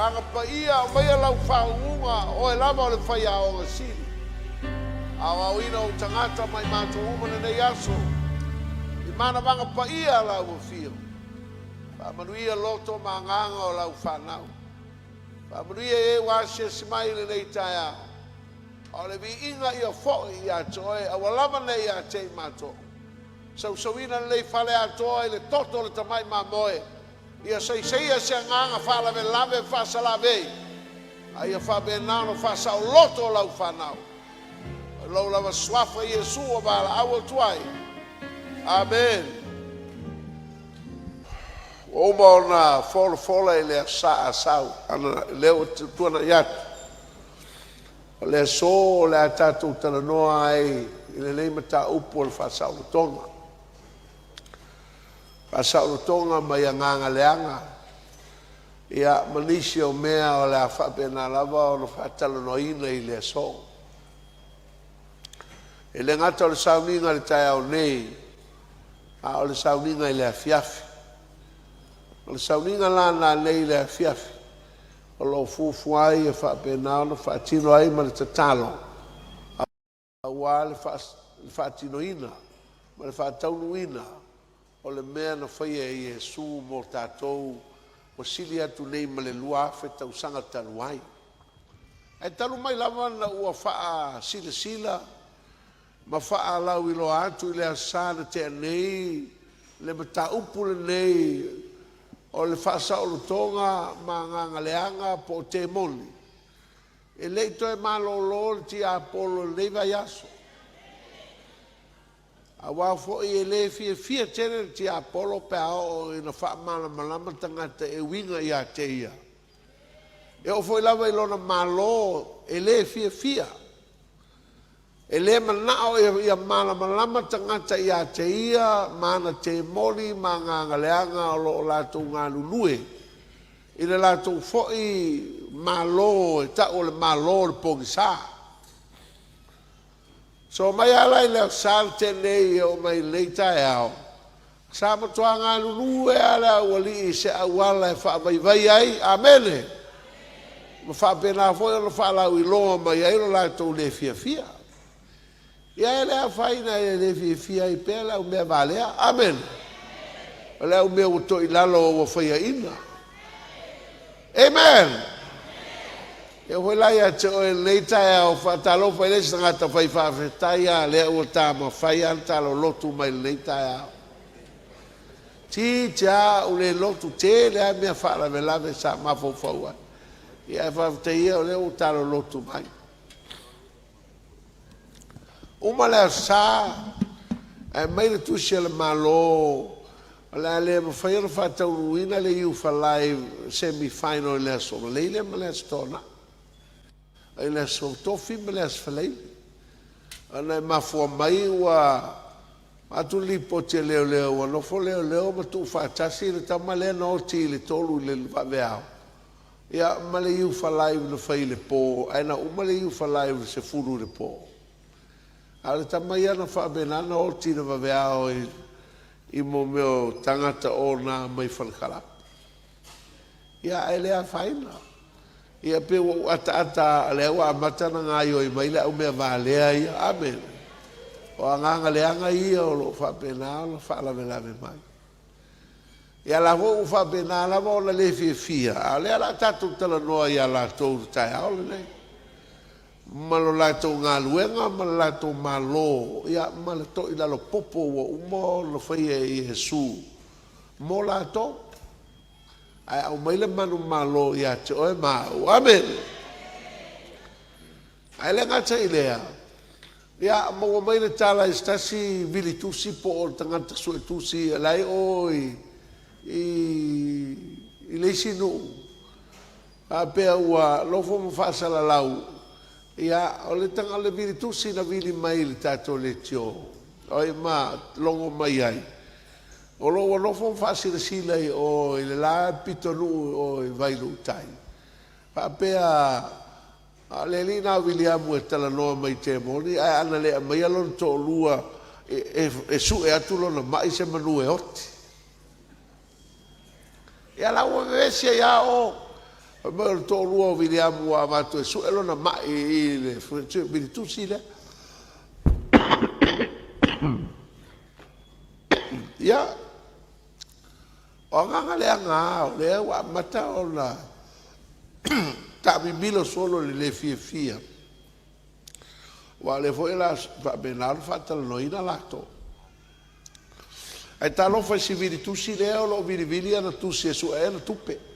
Agaga Paia, aumaia Lau faauuga, Oe lava o le Faiaoga Sili. Aoaoina Ou tagata ma i matou uma lenei aso i manavaga paia a Lau Afio. Faamanuia loto ma agaga o Lau fanau. Faamanuia i e ua asiasi mai i lenei taeao. A o le viiga ia foi ia te Oe, aua lava ne i ia te i matou. Sausauina lenei fale atoa i le toto o le tamai mamoe, ia saisaia se agaga faalavelave faasalavei, a ia faapena ona faasaoloto lau fanau. O lou lava suafa Iesu ua valaau atu ai. Amene. Ua uma ona folafola i le Aso Sa Asau, ana lea ua tuanai atu. O le aso o le a tatou talanoa ai i lenei mataupu o le faasaolotoga. Faasaolotoga mai agaga leaga, ia ma nisi o mea o le a faapena lava ona faatalanoaina i le aso. E le gata o le sauniga i le taeao nei, a o le sauniga i le afiafi. O le sauniga la nanei i le afiafi, o lo o fuafua ai e faapena ona faatino ai ma le tatalo aua le faatinoina ma le faataunuuina o le mea na faia e Iesu mo tatou ua sili atu nei ma le 2000 tausaga talu ai. Ae talu mai lava ona ua faasilasila ma faalauiloa atu i le Aso Sa na tea nei le mataupu lenei o le faasaolotoga ma agaga leaga po o temoni, e le i toe malolo le tiapolo i lenei vaiaso. Aua foi e le fiafia tele le tiapolo pe a oo ina faamalamalama tagata e uiga ia te ia. E oo foi lava i lona malo e le fiafia. E le manao ia malamalama tagata ia te ia ma ana temoni ma agaga leaga o lo o latou galulue i le latou foi malo e tau o le malo o le pogisa. So mai lava la i le Aso Sa na tea nei e oo mai i lenei taeao, sa matua galulue lava le aualii i se auala e faavaivai ai, amene, ma faapena foi ona faalauiloa mai ai lo latou le fiafia. Ia e le afaina e le fiafia ai pea le au mea valea, amene, o le au mea ua toilalo ua faiaina. Amen. E oo foi la ia te oe i lenei taeao, faatalofa i le isi tagata fai faafetai lava lea ua ta mafai lava ona ta lolotu mai i lenei taeao. Ti te a ou le lotu tele lava mea faalavelave sa mafaufau ai. Ia ae faafetai ia o lea ua ta lolotu mai. Uma le Aso Sa, ae aumai le tusi a le Malo o le a le mafai ona faataunuuina le Youth Alive semi final i le Aso Leleile ma le Aso Toonai, i le Aso Tofi ma le Aso Faraile, ona e mafua mai ua avatu le lipoti a leoleo ua nofo leoleo ma tuufaatasi le tama lea na oti i le 3 i le vaveao Ia, ma le Youth Alive na fai i le po, ae na uma le Youth Alive i le 10 i le po. A o le tama ia na faapena na oti i le vaveao i, i mo mea o tagata ona mai Falekalapu. Ia, ae le afaina. Ia, pei ua ou ataata, lea ua amata ona gaoioi mai le au mea valea ia. Amene. O agaga leaga ia o lo o faapena ona faalavelave mai. Ia la foi ua faapena lava ona le fiafia, a o lea o le a tatou talanoa iā latou i le taeao lenei, ma lo latou galuega ma le latou malo, ia ma le toilalo popo ua uma ona faia e Iesu mo latou, ae aumai le manumalo ia te oe ma au. Amene. Ae le gata i lea, ia, maua mai le tala i se tasi vili tusi po o le tagata suetusi la e i o i, i, i le isi nuu, faapea ua nofo ma faasalalau, ia, o le taga, o le vili tusi na vili mai i le tatou leitio, oi ma logo mai ai, o lo o ua nofo ma faasilasila i o i le la pitonuu i o i Vailuutai, faapea, A o le alii lena o Viliamu e talanoa mai i temoni, ae ana le aumaia lona toalua e sue atu lona mai se manu e oti. Ia la ua vevesi ai lava o. Fai mai o le toalua o Viliamu ua avatu e sue lona mai i le vilitusi lea. Ia, o agaga leaga lava o lea ua amata ona taamimilo solo i le le fiafia, aua o lea foi o le a faapena ona faatalanoaina latou. Ae talofa i si vilitusi lea o lo o vilivili ana tusi e sue ai ana tupe.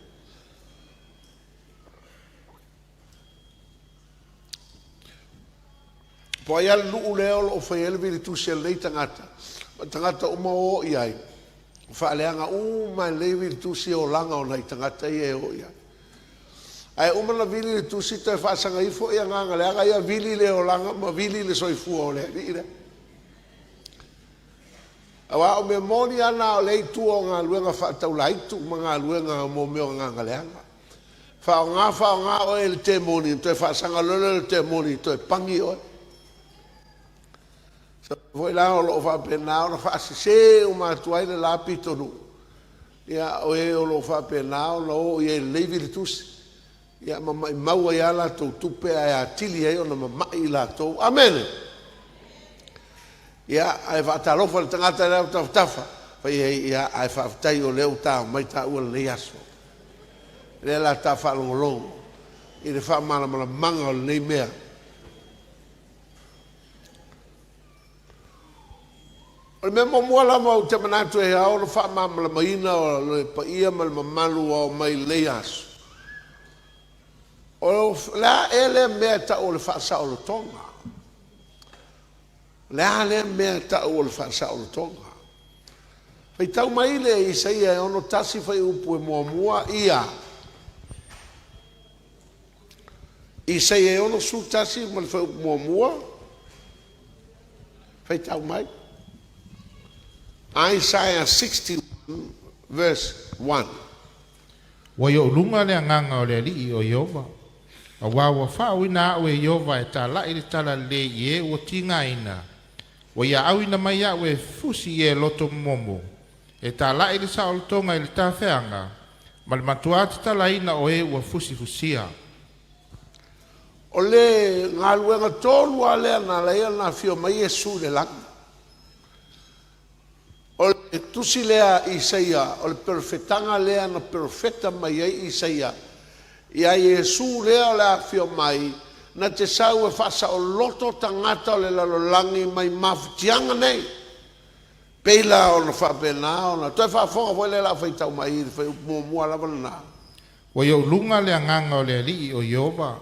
Po o ai lava le nuu lea o lo o fai ai le vilitusi a lenei tagata, o tagata uma o o i ai, faaleaga uma e lenei vilitusi olaga o nai tagata ia e o i ai. Ae uma ona vili le tusi toe faasaga ifo agaga leaga ia, vili le olaga ma vili le soifua o le alii lea. Aua o mea moni lava na o lea e i tua o galuega faataulaitu ma galuega mo mea o agaga leaga. Faaaoga faaaoga oe e le temoni ona toe faasaga loa lea o le temoni e toe pani oe. Foi la o lo o faapena ona faasese uma atu ai le la pitonuu, ia, o e o lo o faapena ona o i ai i lenei vilitusi, ia ma maumau ai lava latou tupe ae atili ai ona mamai i latou. Amene. Ia, ae faatalofa i le tagata i lau tafatafa, fai ai, ia, ae faafetai o lea ua ta mai taua i lenei aso. Lea la ta faalogologo i le faamalamalamaga o lenei mea. O le mea muamua lava ou te manatu e ao ona faamalamalamaina o le paia ma le mamalu ua oo mai i lenei aso, o le a ea lea mea e tau o le faasaolotoga? O le a lea mea e tau o le faasaolotoga? Faitau mai le Isaia e 61 fuaiupu e muamua ia. Isaia e 61 ma le fuaiupu muamua. Faitau mai. Isaiah 61 verse 1. Ua i ou luga le agaga o le Alii o Ieova, auā ua faauuina a'u e Ieova e tala'i le talalelei i e ua tigaina, ua ia auina mai a'u e fusi i e loto momomo, e tala'i le saolotoga i le tafeaga, ma le matuā tatalaina o e ua fusifusia. O le galuega tonu lava lea na ala ai ona afio mai Iesu i le lagi. O le tusi lea a Isaia, o le perofetaga lea na perofeta mai ai Isaia iā Iesu lea o le a afio mai, na te sau e faasaoloto tagata o le lalolagi mai mafatiaga nei. Pei la ona faapena ona toe faafofoga foi lea o le a faitau mai i le fuaiupu muamua lava lena. Ua i ou luga le agaga o le Alii o Ieova,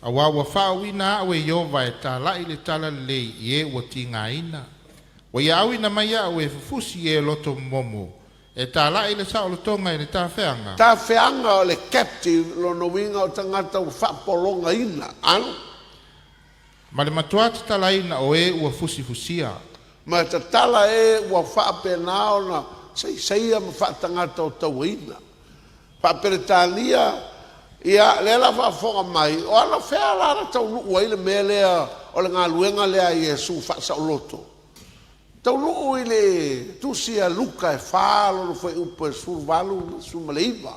auā ua faauuina a'u e Ieova e tala'i le talalelei i e ua tigaina. Ua ia auina mai a'u e fufusi i e loto momomo, e tala'i le saolotoga i le tafeaga. Tafeaga o le captive, lona uiga o tagata ua faapologaina. Alu. Ma le matuā tatalaina o e ua fusifusia. Ma tatala e ua faapena ona saisaia ma faatagata o tauaina. Faa-Peretania, ia, lea la faafofoga mai, o anafea la na taunuu ai le mea lea o le galuega lea a Iesu faasaoloto? Taunuu i le tusi a Luka e 4 lona fuaiupu e 18 ma le 19.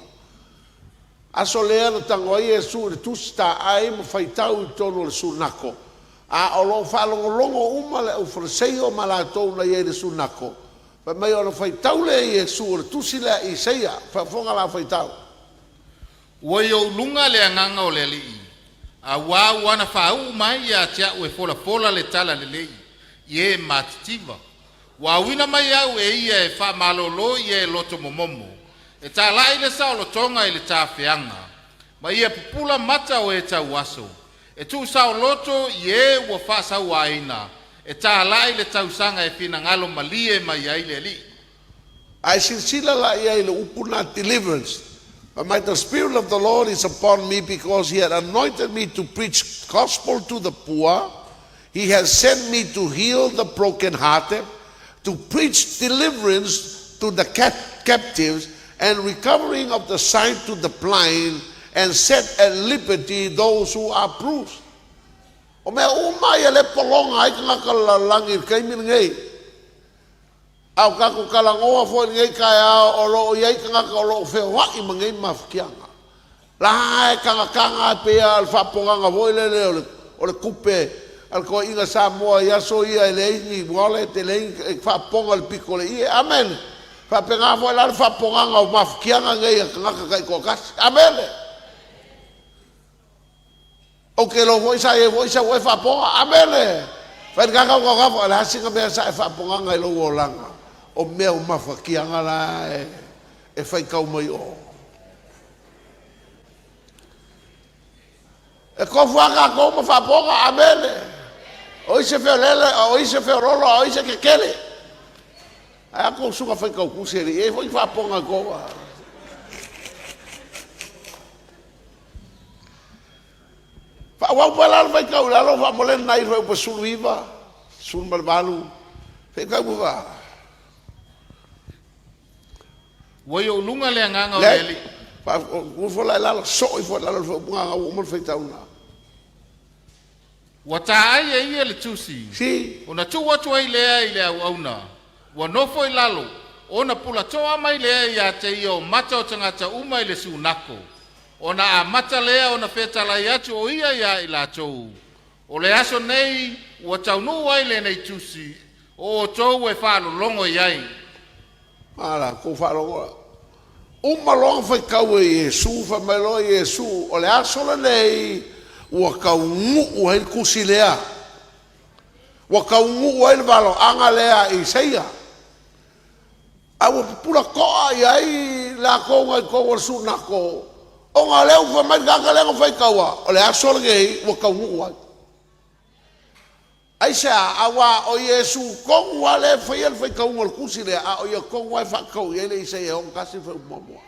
Aso lea na tago ai Iesu i le tusi taai ma faitau i totonu o le sunako, a o lo o faalogologo uma le aufaleseio ma latou na i ai i le sunako. Fai mai ona faitau lea e Iesu o le tusi lea a Isaia. Faafofoga la faitau. Ua i ou luga le agaga o le Alii, auā ua ana faauu mai ia te a'u e folafola le talalelei i e matitiva. Ua auina mai a'u e ia e faamalōlō i e loto momomo, e tala'i le saolotoga i le tafeaga, ma ia pupula mata o e tauaso, e tuusaoloto i e ua faasauaina, e tala'i le tausaga e finagalo malie mai ai le Alii. Ae silasila la i ai i le upu lena deliverance. Fai mai, the Spirit of the Lord is upon me because he had anointed me to preach gospel to the poor. He has sent me to heal the brokenhearted, to preach deliverance to the captives and recovering of the sight to the blind and set at liberty those who are bruised. O mea uma ia lea e pologa ai tagata o le lalolagi i le taimi lenei. A o tatou talanoa foi i lenei taeao, o lo o i ai tagata o lo o feoai ma nei mafatiaga. La e tagataga e pei lava o le faapogaga foi lele o le, o le tupe a le toeaiina Samoa i aso ia e leai ni wallet, e leai ni, e faapoga i le pito o le ie. Amene. Faapena foi la le faapogaga o mafatiaga nei a tagata taitoatasi. Amene. Ou te iloa foi sa i ai foi sau e faapoga. Amene. Fai le tagata o tau o le a sina mea sa e faapogaga i lou olaga, o mea o mafatiaga la e, e faitau mai o. E tofu lava tatou ma faapoga. Amene. O ai se feolele, o ai se feololo, o ai se tetele. Ae a tou susuga faitautusi e le i ai foi ni faapoga i tou. Faaauau pea la le faitau i lalo faamolemole lena i le fuaiupu 19, 18, faitau pea. Ua i ou luga le agaga o le Alii. Ua la i lalo, soo ifo i lalo le fuaiupu lena ua uma le faitau lena. Ua ta ai e ia le tusi. Si. Ona tuu atu ai lea i le auauna. Ua nofo i lalo, ona pulatoa mai lea ia te ia o mata o tagata uma i le sunako. Ona amata lea ona fetalai atu o ia iā i latou. O le aso nei ua taunuu ai lenei tusi, o outou e faalologo i ai. A la tou faalogo uma loa ona faitau e Iesu, fai mai loa Iesu, o le aso lenei ua taunuu ai le tusi lea, ua taunuu ai le valoaga lea a Isaia, a ua pupula toa i ai latou na i totonu o le sunato, ona o lea ua fai mai le tagata lea na faitaua, o le aso lenei ua taunuu ai. Aisea? Aua o Iesu tonu lava lea e faia le faitauga o le tusi lea, a o ia tonu lava e faatatau i ai le Isaia 61 fuaiupu muamua.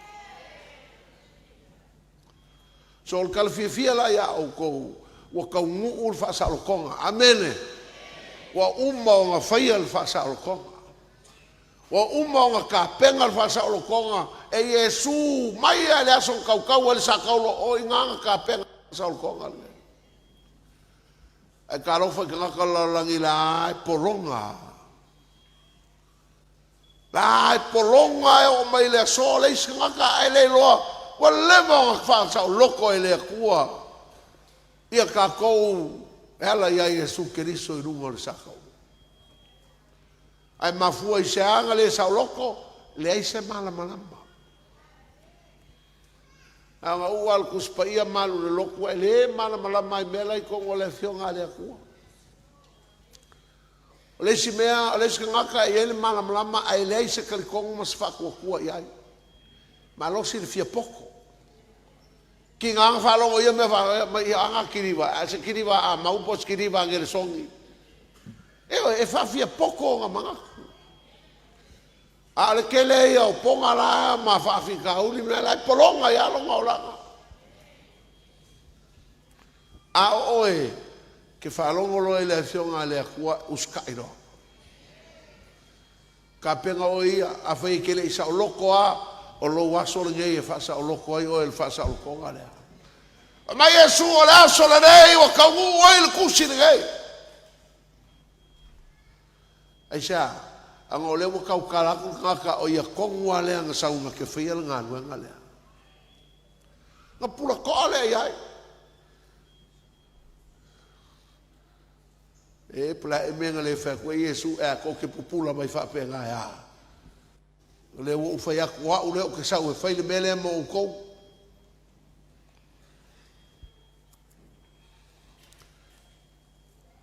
So o le tala fiafia la iā ʻoutou, ua taunuu le faasaolotoga. Amene. Ua uma ona faia le faasaolotoga. Ua uma ona tapena le faasaolotoga e Iesu mai lava i le aso na tautau ai le satauro, o i ina na tapena le faasaolotoga lenei. Ae talofa i tagata o le lalolagi la e pologa. La e pologa e oo mai le aso le isi tagata ae le iloa ua leva ona faasaoloto e le Atua ia tatou e ala ia Iesu Keriso i luga o le satauro. Ae mafua i se aga le saoloto, leai se malamalama. A ona uu lava o le Tusi Paia ma alu i le lotu, e le malamalama ai mea la i totonu o le Afioga a le Atua. O le isi mea, o le isi tagata e i ai le malamalama ae leai se talitonu ma se faatuatua i ai. Malosi le fia poto. Tiga na faalogo ia mea faapea mai ia aga kiliva, a se kiliva a mau po o se kiliva a Gelesoni. Ioe, e faafia poto ona manatu. A o le tele ia o poga la ma faafitauli mea la e pologa ai lava lona olaga. A o oe, ke faalogo loa i le Afioga a le Atua, usitai loa. Tapena oe ia, afai e te le i saoloto lava, o lou aso lenei e faasaoloto ai oe i le faasaolotoga lea. Fai mai Iesu, o le aso lenei ua taunuu ai le tusi lenei. Aisea? Ona o lea ua tautala atu le tagata, o ia tonu lava lea na sau na te faia le galuega lea. Na pula toa lea i ai. E po o le a ea le mea na le fai atu ai Iesu, e a tou te pupula mai faapena e a? O lea ua ou fai atu, o au lea ou te sau e fai le mea lea mo outou.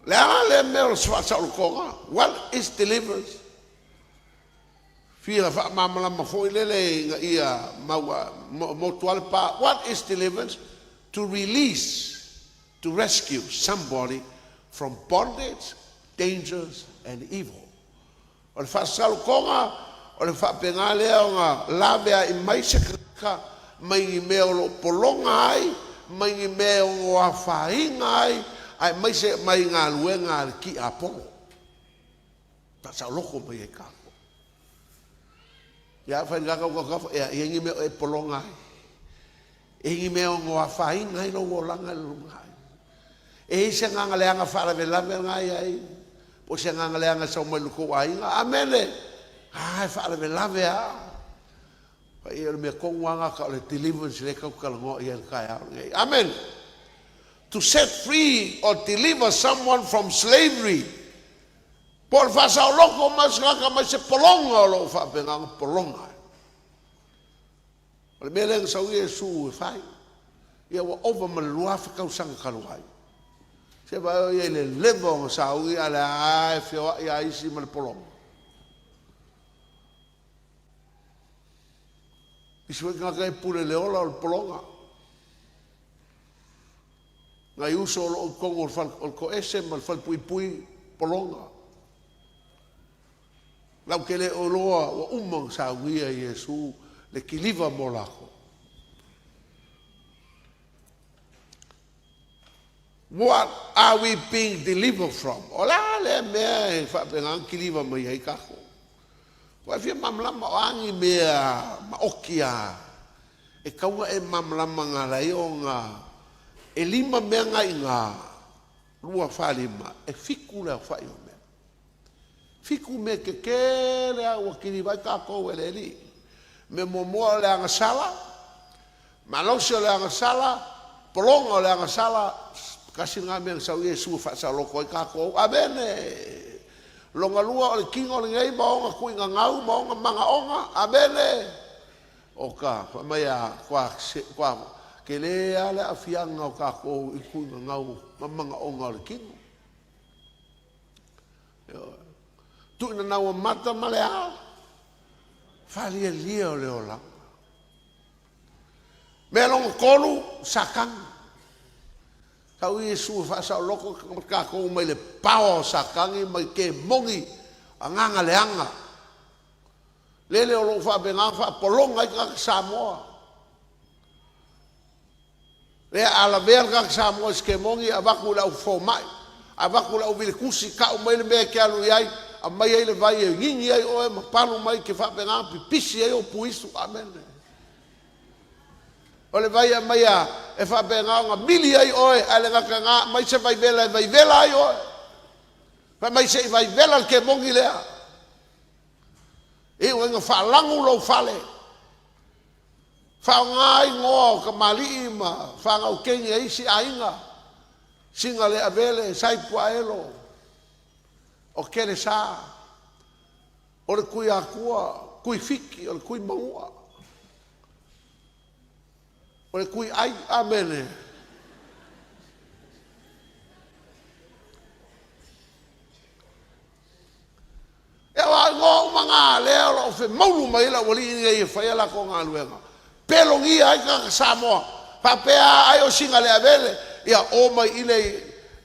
Le a lea mea o le faasaolotoga? What is deliverance? Fia faamalamalama foi lele ina ia maua motu lava le pa. What is deliverance? To release, to rescue somebody from bondage, dangers and evil. O le faasaolotoga, o le faapena lea ona laveai mai se tagata mai ni mea o lo o pologa ai, mai ni mea e ono afaina ai, aemaise mai galuega a le tiapolo. Faasaoloto mai ai tatou. Ia, fai le tagata, ea, e i ai ni mea o e pologa ai. E i ai ni mea e ono afaina ai lou olaga i le lumanai. E i ai se agaga leaga faalavelave na i ai, po o se agaga leaga e sau mai i lo outou aiga. Amene! A, e faalavelave lava. Paia o le mea tonu lava gata o le deliverance lea tatou te talanoa i ai i le taeao lenei. Amen. To set free or deliver someone from slavery. Po o le faasaoloto mai o se tagata mai se pologa o lo o faapena ona pologa ai. O le mea lea na sau ai Iesu e fai. Ia ua ova ma le 2000 tausaga talu ai. Se vaai o ia i le leva ona sauni a o lea lava e feoai lava isi ma le pologa. Isi foi tagata e pule i le ola o le pologa. Nai uso o lo o i totonu o le fale o le toese ma le falepuipui, pologa. Latou te le o iloa ua uma ona saunia e Iesu le kiliva mo latou. What are we being delivered from? O le a lea mea e faapena ona kiliva mai ai tatou? Ua e fia malamalama o a ni mea maoti a e tatau ona e malamalama na ala ai ona e lima mea na i ina, lua, fa, lima, e fitu le aofai o mea. Fitu mea tetele a ua kiliva ai tatou e le Alii. Mea muamua o le agasala, malosi o le agasala, pologa o le agasala, tasi lena mea na sau ai Iesu e faasaoloto ai tatou. Amene! Lona lua o le tino lenei ma ona tuigagau ma ona manaoga. Amene! O ka, fai mai a, toa, toa tele lava le aafiaga o tatou i tuigagau ma manaoga o le tino. Tuuina mata ma le a? Faalialia o le olaga. Mea lona tolu, Satani. Sau Iesu e faasaoloto tatou mai le power o Satani mai kemoni agaga leaga. Lele o lo o faapena ona faapologa ai tagata Samoa. Lea a lavea le tagata Samoa i se kemoni, avatu i le au fomai, avatu i le au vilicusi, tau mai le mea e te alu i ai, aumai ai le vai e gigi ai oe ma palu mai ke faapena ona pipisi ai ou puisu. Amene. O le vai e aumai a, e faapena ona mili ai oe, ae le gata i na, aumai se vaivela e vaivela ai oe. Fai mai se i vaivela le kemoni lea. Iu ai na faalagu lou fale. Faaaoga igoa o kamali'i ma fanau teine a isi aiga, Sina le Avele, Sai Puaelo, o Kelesa, o le Tuiatua, Tuifiti, o le Tuimanua, o le Tuiai. Amene. Ia aua o igoa uma na lea o lo o femaulu mai ai le aualii nei e fai a latou galuega, pelogia ai tagata Samoa, faapea ai o Sigaleavele, ia o mai i le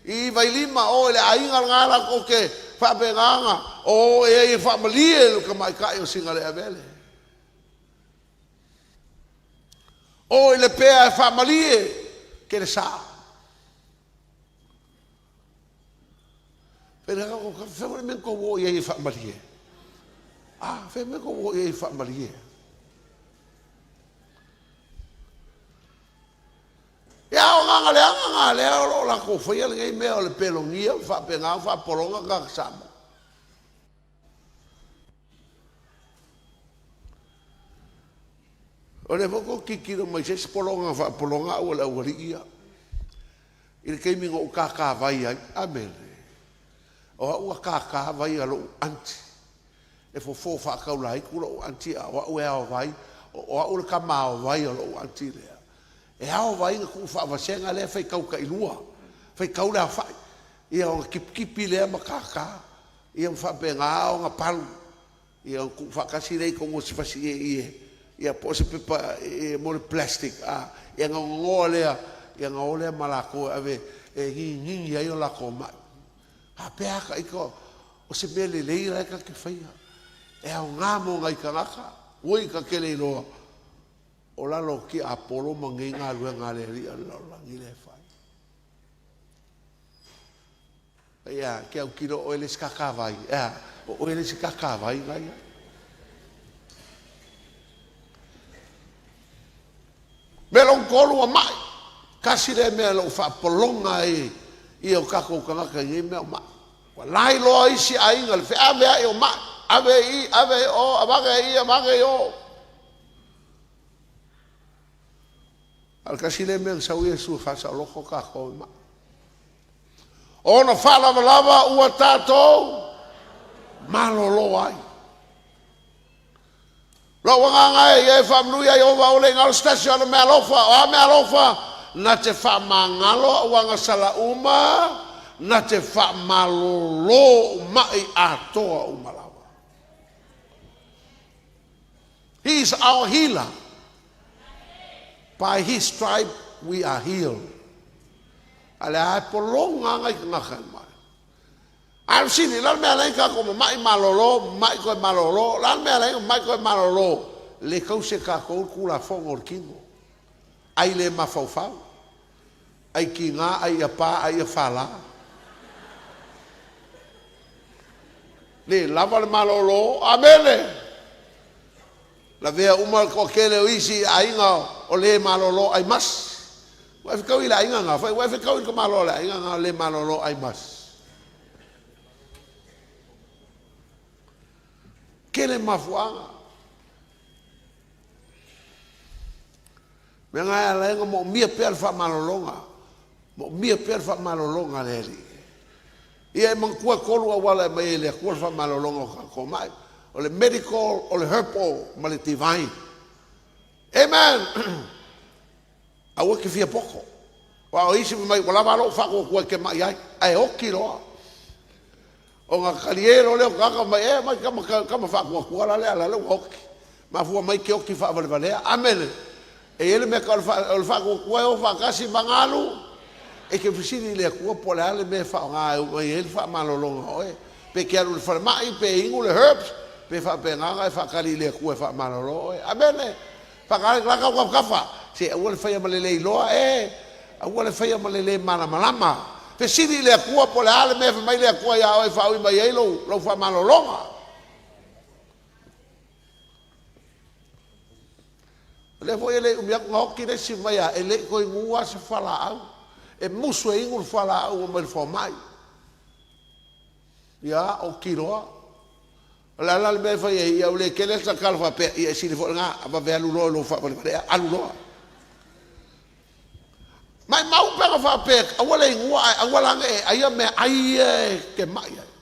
i Vailima, o i le aiga lena latou te faapena ona o e ai e faamalie le tamaitai o Sigaleavele. O i Lepea e faamalie Kelesa. Fea foi le mea na tou o i ai e faamalie? A, fea le mea na tou o i ai e faamalie? Ia, o agaga leaga na lea o lo o latou faia lenei mea o le pelogia ma faapena ona faapologa tagata Samoa. O lea foi tou te tilotilo mai i se isi pologa na faapologa au e le aualii ia. I le taimi na ou kākāwai ai, amene, o au na kākāwai a lo'u aunty, e fofo faataulaitu lo'u aunty a o au e aovai, o au le tama aovai a lo'u aunty lea. E aovai na tuu faavasega lea e faitau tailua, faitau le aofai, ia ona tipitipi lea ma kākā, ia ma faapena ona palu. Ia ona tuu faatasi lea i totonu o si fasi ieie, ia po o se pepa mo le plastic, a, ia ona nonoa lea, ia ona o lea ma latou e ave e giginigi ai o latou mai. Faapea lava ita, o se mea lelei la e ta te faia, e aoga mo nai tagata, ua ta te le iloa o lalo o tiapolo ma nei galuega a le alii o le lalolagi lea e fai. Ia, ke autilo o oe le isi kākāwai. E a? O oe le isi kākāwai na ia. Mea lona tolu ua mai. Tasi lea mea o lo o faapologa ai ia o tatou tagata i nei mea o mai. Ua lai loa isi aiga le feaveai o mai. Ave i i, ave i o, avane i i, avane i o. A o le tasi lea mea na sau Iesu e faasaoloko tatou i mai. Ona faalavalava ua tatou malolo ai. Lou agaga e, ia e faamanuia Ieova aua le i galo se tasi o ana meaalofa. O a meaalofa? Na te faamagalo au agasala uma, na te faamalolo ma'i atoa uma lava. He is our healer. By his stripe we are healed. A le a e pologa ngai tagata e mai. A o le fesili, o le a le mea e ala ai ona tatou mama'i malolo, mama'i toe malolo? O le a le mea e ala ai ona mama'i toe malolo? Le tausi e tatou le Tulafono o le tino. Ai le mafaufau, ai tiga, ai ia pa, ai ia fala. Le lava le malolo. Amene! Lavea uma le toatele o isi aiga o le malolo ai masi. Ua e fetaui i le aiga na fai, ua e fetaui i le tamaloa o le aiga na le malolo ai masi. Tele mafuaaga. Mea na e ala ai ona moomia pea le faamalologa, moomia pea le faamalologa a le Alii. Ia e manatua e tolu auala e aumai ai e le Atua le faamalologa o tatou mai. O le medical, o le herbal ma le divine. Amen! Aua e te fia poto. Aua o isi fai mai, ua lava a lou faatuatua e te mai ai, ae oti loa. Ona talie loa lea o tagata fai mai, e mai tama, tama faatuatua la lea, la lea ua oti. Mafua mai te oti faavalevalea. Amene. E i ai le mea tau o le faatuatua e o faatasi ma galu. E te fesili i le Atua po o le a le mea e faaaoga e aumai ai le faamalologa o oe. Pe te alu i le falemai, pe inu le herbs, pe faapena ona e faatali i le Atua e faamalolo oe. Amene. Whakalaka tafatafa, se aua le faia ma le le iloa e, aua le faia ma le le malamalama. Fesili i le Atua po o le a le mea e fai mai le Atua iā oe e faaui mai ai lou, lou faamalologa. O lea foi e le i umi atu na oti le isi mai a e le i toe inua se fualaau. E musu e inu le fualaau mai le fomai. Ia, oti loa. O le a la le mea e fai ai? Ia ua le tele le tatalo faapea, ia e sili foi lena, vave alu loa i lou faavalevale'a, alu loa. Maimau pe ana faapea, aua le inua ae aua la ne i e aia meaai ia e te ma'i ai.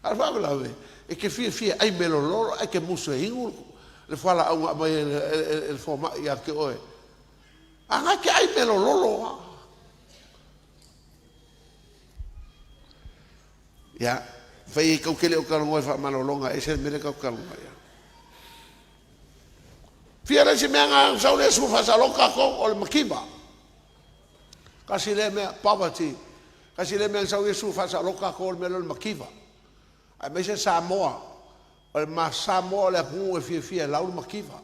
A o le faalavelave, e te fiafia e ai mealololo ae te musu e inu le fualaau na aumai e le fomai ia te oe. A na e te ai mealololo lava. Ia, fai ai tau te le o talanoa i faamalologa, ese le mea lea tau talanoa i ai. Fia le isi mea na sau le Iesu faasalo tatou, o le mativa. Kasi lea mea, poverty. Kasi lea mea na sau Iesu faasalo tatou, o le mea lea o le mativa. Aemaise Samoa, o le ma Samoa o le atunuu e fiafia e lau le mativa.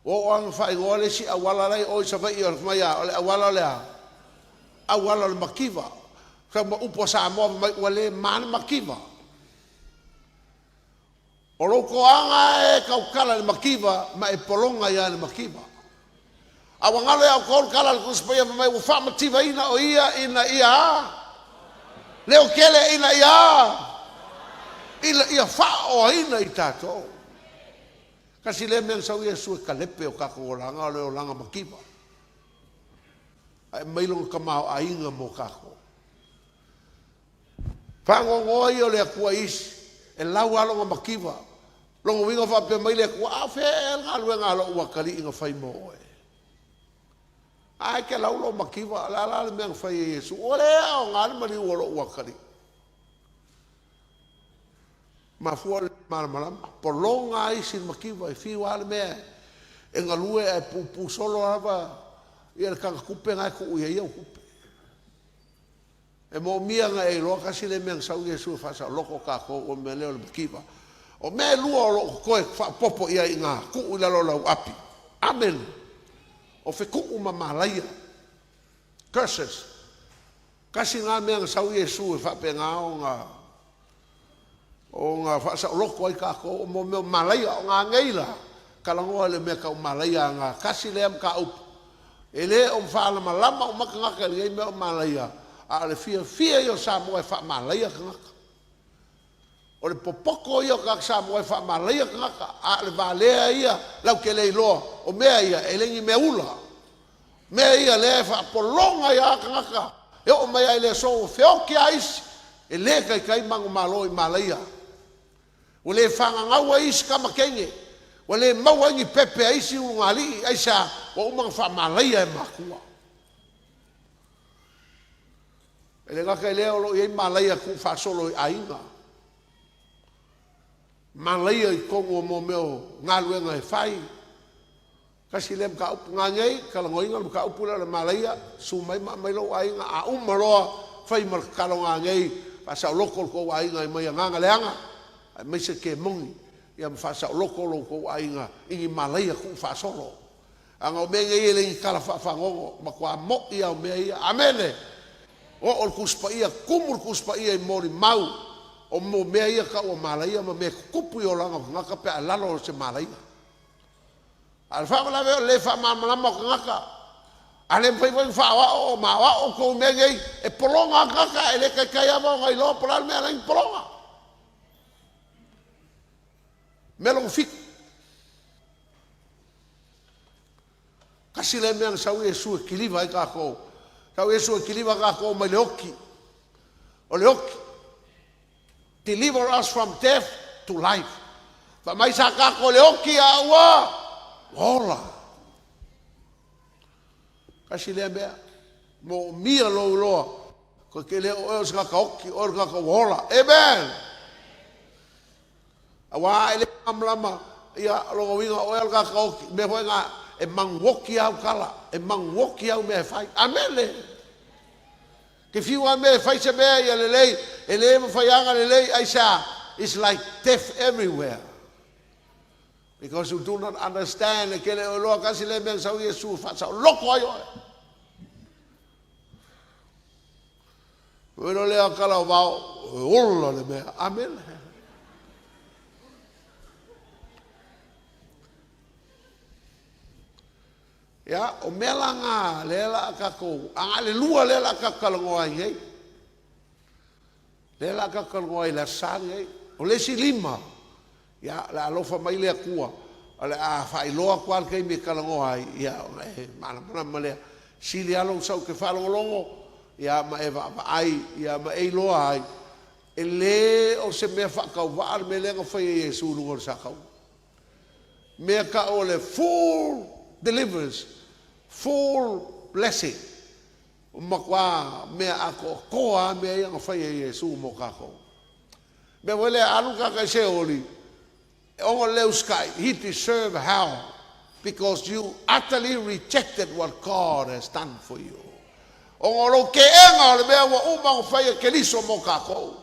Ua oo lava ina faaigoa le isi auala la e i o i Savaii o le mai a, o le auala o le a? Auala o le mativa. Sau ma upu a Samoa fai mai ua le ma le mativa. O lou toaga e tautala i le mativa ma e pologa ai lava i le mativa. A ua galo ia outou le tala a le Tusi Paia fai mai ua faamativaina o ia ina ia leo tele ina ia ina ia faaoaina i tatou. Tasi lea mea na sau Iesu e kalepe o tatou olaga o le olaga mativa. Ae aumai lona tamaoaiga mo tatou. Faanoanoa ia o le Atua i isi, e lau lava lona mativa. Lona uiga faapea mai le Atua, a o fea ea le galuega a lou atalii na fai mo oe? A e te lau lou mativa, o le a la le mea na fai e Iesu? Ua le aoga le maliu o lou atalii. Mafua le malamalama. Pologa lava isi i le mativa, e fiu lava le mea e galue ae puupuu solo lava ia le tagatupe na e tuu i ai au tupe. E moomia ona e iloa tasi lea mea na sau Iesu e faasaoloto tatou o le mea lea o le mativa. O mea e lua o lo o toe faaopoopo i ai ina, tuu i lalo o lau api. Amene. O fetuu ma malaia. Curses. Tasi lena mea na sau Iesu e faapena ona ona faasaoloto ai tatou o mo mea o malaia. O nanei la, talanoa i le mea tau malaia na tasi lea mataupu. E le o faalamalama uma tagata i lenei mea o malaia, a o le fiafia ia o Samoa e faamalaia tagata. O le popoko ia o tagata Samoa e faamalaia tagata, a o le valea ia latou te le iloa, o mea ia e le ni mea ula. Mea ia lea e faapologa ai lava tagata e oo mai lava i le aso ua feoti lava isi e le taitai manumalo i malaia. Ua le fagagau ai isi tama teine, ua le maua ai ni pepe a isi ulugalii, aisea? Ua uma ona faamalaia e matua. E le gata i lea o lo o i ai malaia tuufaasolo i aiga, malaia i totonu o mo mea o galuega e fai. Tasi lea mataupu. Nanei, talanoaina le mataupu lea o le malaia, susu mai ma aumai lou aiga, a uma loa fai ma le tatalo nanei, faasaoloto lo outou aiga mai agaga leaga, aemaise kemoni, ia ma faasaoloto lo outou aiga i ni malaia tuufaasolo. Leaga o mea nei e le ni tala faafagogo, matua mo'i lava o mea ia. Amene! Oo le Tusi Paia, tumu le Tusi Paia i molimau o mea ia tau o malaia ma mea e tutupu i olaga o tagata pe a lalo o se malaia. A o le faalavelave o le le faamalamalama o tagata. A le mafai foi ona faaoao ma aoao outou i mea nei, e pologa lava tagata ae le taitai lava ona iloa po o le a le mea e ala ai ona pologa. Mea lona fitu. Tasi lea mea na sau Iesu e kiliva ai tatou. Sau Iesu e kiliva tatou mai le oti. O le oti. Deliver us from death to life. Fai mai sa tatou le oti a ua ola. Tasi lea mea. Moomia lou iloa. Ko te le o oe o se tagata oti, o oe o le tagata ua ola. Amen. Aua e le malamalama, ia, lona uiga o oe o le tagata oti, mea foi na e manuoti au tala, e manuoti au mea e fai. Amene! Te fiu lava mea e fai se mea ia lelei, e le mafai lava ona lelei, aisea? It's like death everywhere. Because you do not understand, e te le o iloa tasi lea mea na sau Iesu e faasaoloto ai oe. Ua lea tala o vao, e ola le mea. Amene. Ia, o mea la na lea la a tatou, a le lua lea la a tatou talanoa ai nei. Lea la a tatou talanoa ai i le Aso Sa lenei. O le isi lima, ia, o le a alofa mai le Atua, o le a faailoa atu lava le taimi e talanoa ai, ia, ona e malamalama lea. Sili lava lou sau e te faalogologo, ia, ma e vaavaai, ia, ma e iloa ai, e le o se mea faatauvaa le mea lea na fai e Iesu i luga o le sakaua. Mea tau o le full deliverance, full blessing. Ua matua mea atoatoa lava mea ia na fai e Iesu mo tatou. Mea foi lea, alu le tagata i Seoli, e ona le usitai, he deserve hell because you utterly rejected what God has done for you. Ona o lou teena o le mea ua uma ona fai e Keriso mo tatou.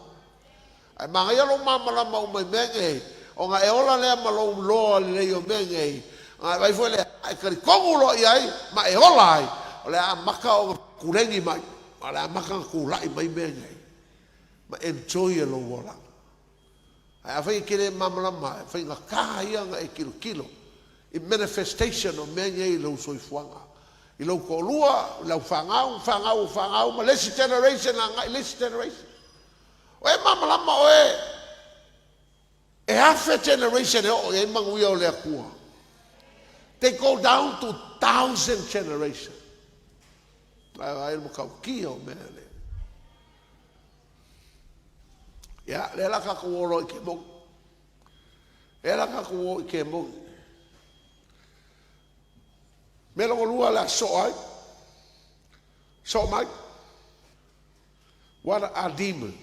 Ae manaia lou malamalama uma i mea nei, ona e ola lea ma lou iloa lelei o mea nei, ona e vaai foi lea, a e talitonu loa i ai ma e ola ai, o le a amata ona tuleni mai, o le a amata ona tulai mai mea nei, ma enjoy e lou olaga. Ae afai e te le malamalama, e faigata ia ona e tilotilo i manifestation o mea nei i lou soifuaga, i lou toalua, i lau fanau, fanau o fanau, ma le isi generation agai i le isi generation. O e malamalama oe e afe generation e oo i ai manuia o le Atua. They go down to thousand generation. Ai ai le matautia o mea le. Ia, lea la tatou o loa i kemoni. Lea la tatou o i kemoni. Mea lona lua le a sosoo ai. Soo mai. What are demons?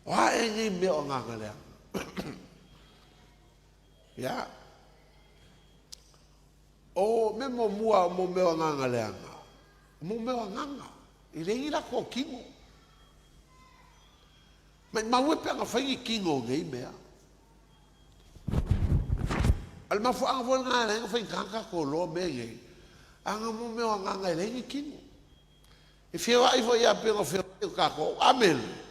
O a ea nei mea o agaga leaga? Ia. O mea muamua o mo mea o agaga leaga, o mo mea o agaga, e leai ni latou kino. Maimau e pe ana fai ni kino o nei mea. A le mafuaaga foi lena e ala ai ona faigata tatou iloa mea nei, aga mo mea o agaga e leai ni kino. E feoai foi ia pei ona feoai o tatou. Amene.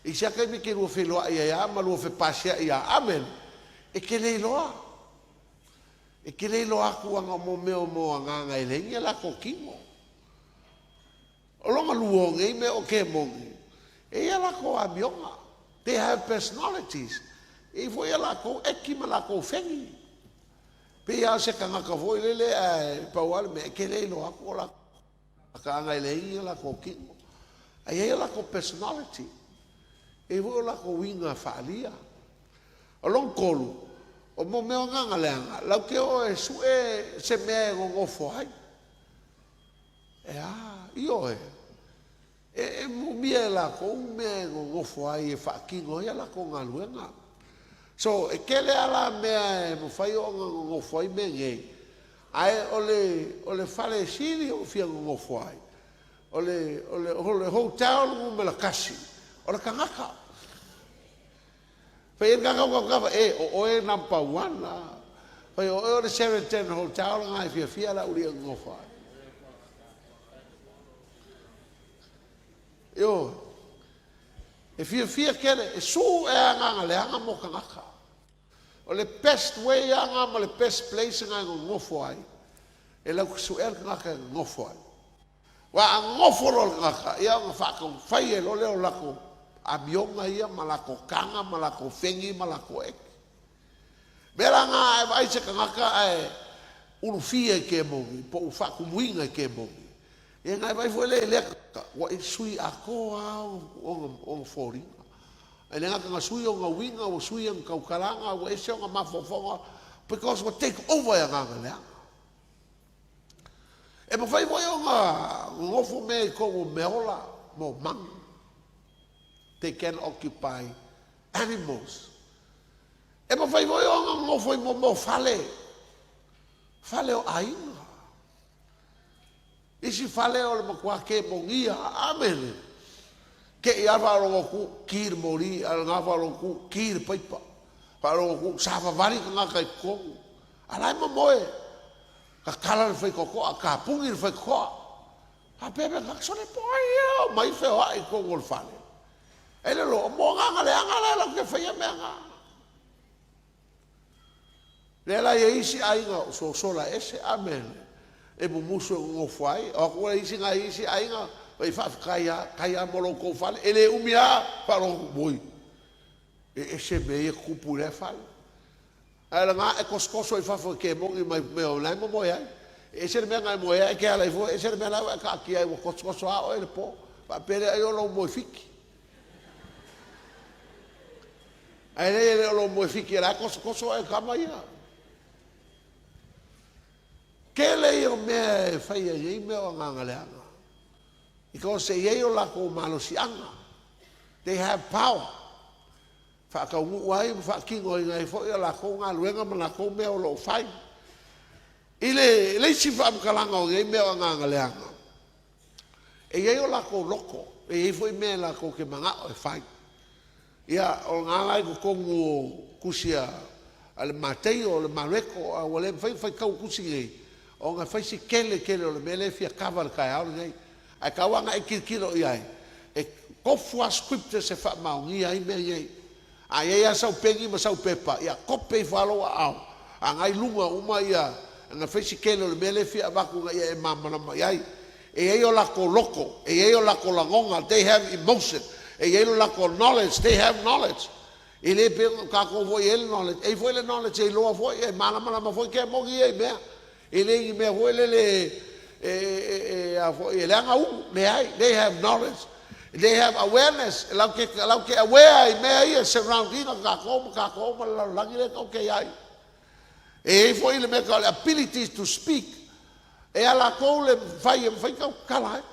I sea taimi e te lua feiloai ai a ma lua fepasiai a. Amene. E te le iloa. E te le iloa atu aga mo mea o mo agaga e leai ni a latou kino. O lona lua o nei mea o kemoni, e i ai a latou amioga. They have personalities. E i ai foi a lakou eki ma lakou fegi. Pei lava o se tagata foi lele ae pau lava le mea e te le iloa atu o latou tagata e leai ni a latou tino. Ae i ai a latou personality. E i ai foi o latou uiga faaalia. O lona tolu, o mo mea o agaga leaga, latou te o e sue se mea e nonofo ai. E a? Ioe. E moomia e latou mea e nonofo ai e faatino ai a latou galuega. So, e tele lava la mea e mafai ona nonofo ai mea nei, ae o le o le fale e sili ona fia nonofo ai, o le o le o le hotel numera tasi, o le tagata. Fai ai le tagata, e, o oe e number one la. Fai o oe o le Sheraton Hotel lena e fiafia le aualii e nonofo ai. Ioe. E fiafia tele, e su e agaga leaga mo tagata. O le best way lava lena ma le best place lena e nonofo ai, e lau te suea le tagata e nonofo ai. Aua a nonofo loa le tagata, ia ona faataumafai ai loa lea o latou amioga ia ma latou taga ma latou fegi ma latou eki. O le mea la lena a e vaai i se tagata ae ulufia i kemoni po ua faatumuina i kemoni, ia ona e vaai foi lea i lea tagata ua e sui atoa lava ona foliga. E le gata na sui ona uiga, ua sui ana tautalaga, ua ese ona mafaufauga because ua take over e agaga leaga. E mafai foi ona nonofo mea i totonu o meaola mo manu. They can occupy animals. E mafai foi ona nonofo i mea o fale, fale o aiga. Isi fale o le matua kemonia, amene. Te i lava faalogo atu, ki le moli, a o lena faalogo atu, ki le paipa. Faalogo atu, savavali tagata i totonu. A la e momoe. Tatala le faitotoa, tapuni le faitotoa. Faapea mea tagata, sole po o ai ea e omai feoai i totonu o le fale. E le iloa, o agaga leaga la latou te faia mea na. Lea la e i ai isi aiga o sosola ese, a mea nei, e mumusu e nonofo ai. O atu ai isi nai isi aiga, oi faafetai lava, faafetai lava mo lo outou fale. E le umi lava, faalogo atu, oi, e ese mea ia e tutupu i lea fale. Ae laga e tosotoso i fafo e kemoni mai mea o la e momoe ai. E ese le mea na e moe ai, e te ala ifo, e ese le mea la ua e taatia ai ua tosotoso lava oe i le po. Faapea lea ai o lou moe fiki. Ae leai e le o lou moe fiki o la e tosotoso oe e tama ia. Tele ia o mea e fai ai nei mea o agaga leaga. Because e i ai o latou malosiaga. They have power. Faataunuu ai ma faatinoina ai foi a latou galuega ma latou mea o lo o fai. I le, le isi faamatalaga o nei mea o agaga leaga, e i ai o latou loto, e i ai foi mea latou te manao e fai. Ia, o lena la i totonu o tusi a le Mataio, o le Mareko, a ua le mafai ona faitau tusi nei, ona e fai si tele tele o le mea lea e fia kava i le taeao lenei. Ae tau lava ona e tilotilo i ai, e tofu lava scriptures e faamaonia ai mea nei. A i ai lava sau peni ma sau pepa, ia kope ifo lava lou aao, agai luga uma ia, ona fai si tele o le mea lea e fia avatu ina ia e malamalama i ai. E i ai o latou loto, e i ai o latou lagona, they have emotion, e i ai lo latou knowledge, they have knowledge. E le pei o tatou foi e i ai le knowledge, e i ai foi le knowledge e iloa foi, e malamalama foi kemoni ia i mea. E le ni mea foi lele e a foi e leaga ulu, leai, they have knowledge, they have awareness, e latou te, latou te aware i mea ia e surround ina tatou ma tatou ma le lalolagi lea tatou te i ai. E i ai foi le mea tau o le ability to speak, e a latou le mafai e mafai ona tautala ai.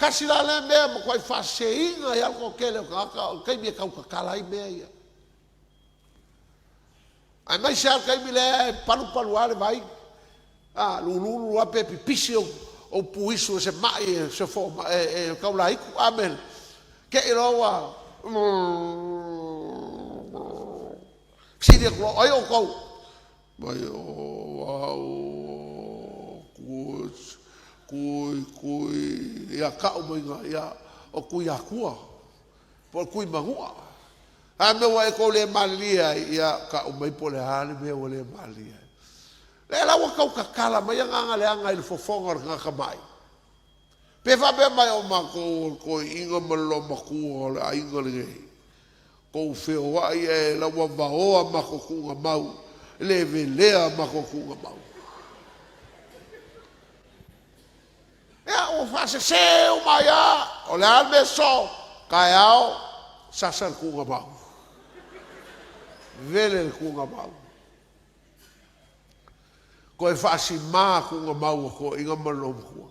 Tasi la lea mea e matuai faaseseina ai lava le toatele o tagata o le taimi e tautatala ai mea ia. Aemaise lava le taimi lea e palupalu lava le vai, a, lululu lava pe pipisi ou puisu e se mai e se fo, e taulaitu. Amene. Te i loa ua fesili atu loa, o ai outou? Mai o au o kui, kui, ia kau mai ina, ia, o Tuiatua, po o Tuimanua. A mea ua e tou le malilie ai, ia tau mai po o le a le mea ua le malilie ai. Lea la ua tau tatala mai agaga leaga i le fofoga o le tagata mai. Pe faapea mai o matou o le toeaina ma le loomatua o le aiga lenei. Kou feoai ae la ua vaoa makou kuuga mau, le velea makou kuuga mau. Ia, ua faasese uma ai lava. O le a le mea sosoo? Taeao, sasa le kuuga mau. Vele le kuuga mau. Toe faasima kuuga mau a toeaiina ma le loomatua.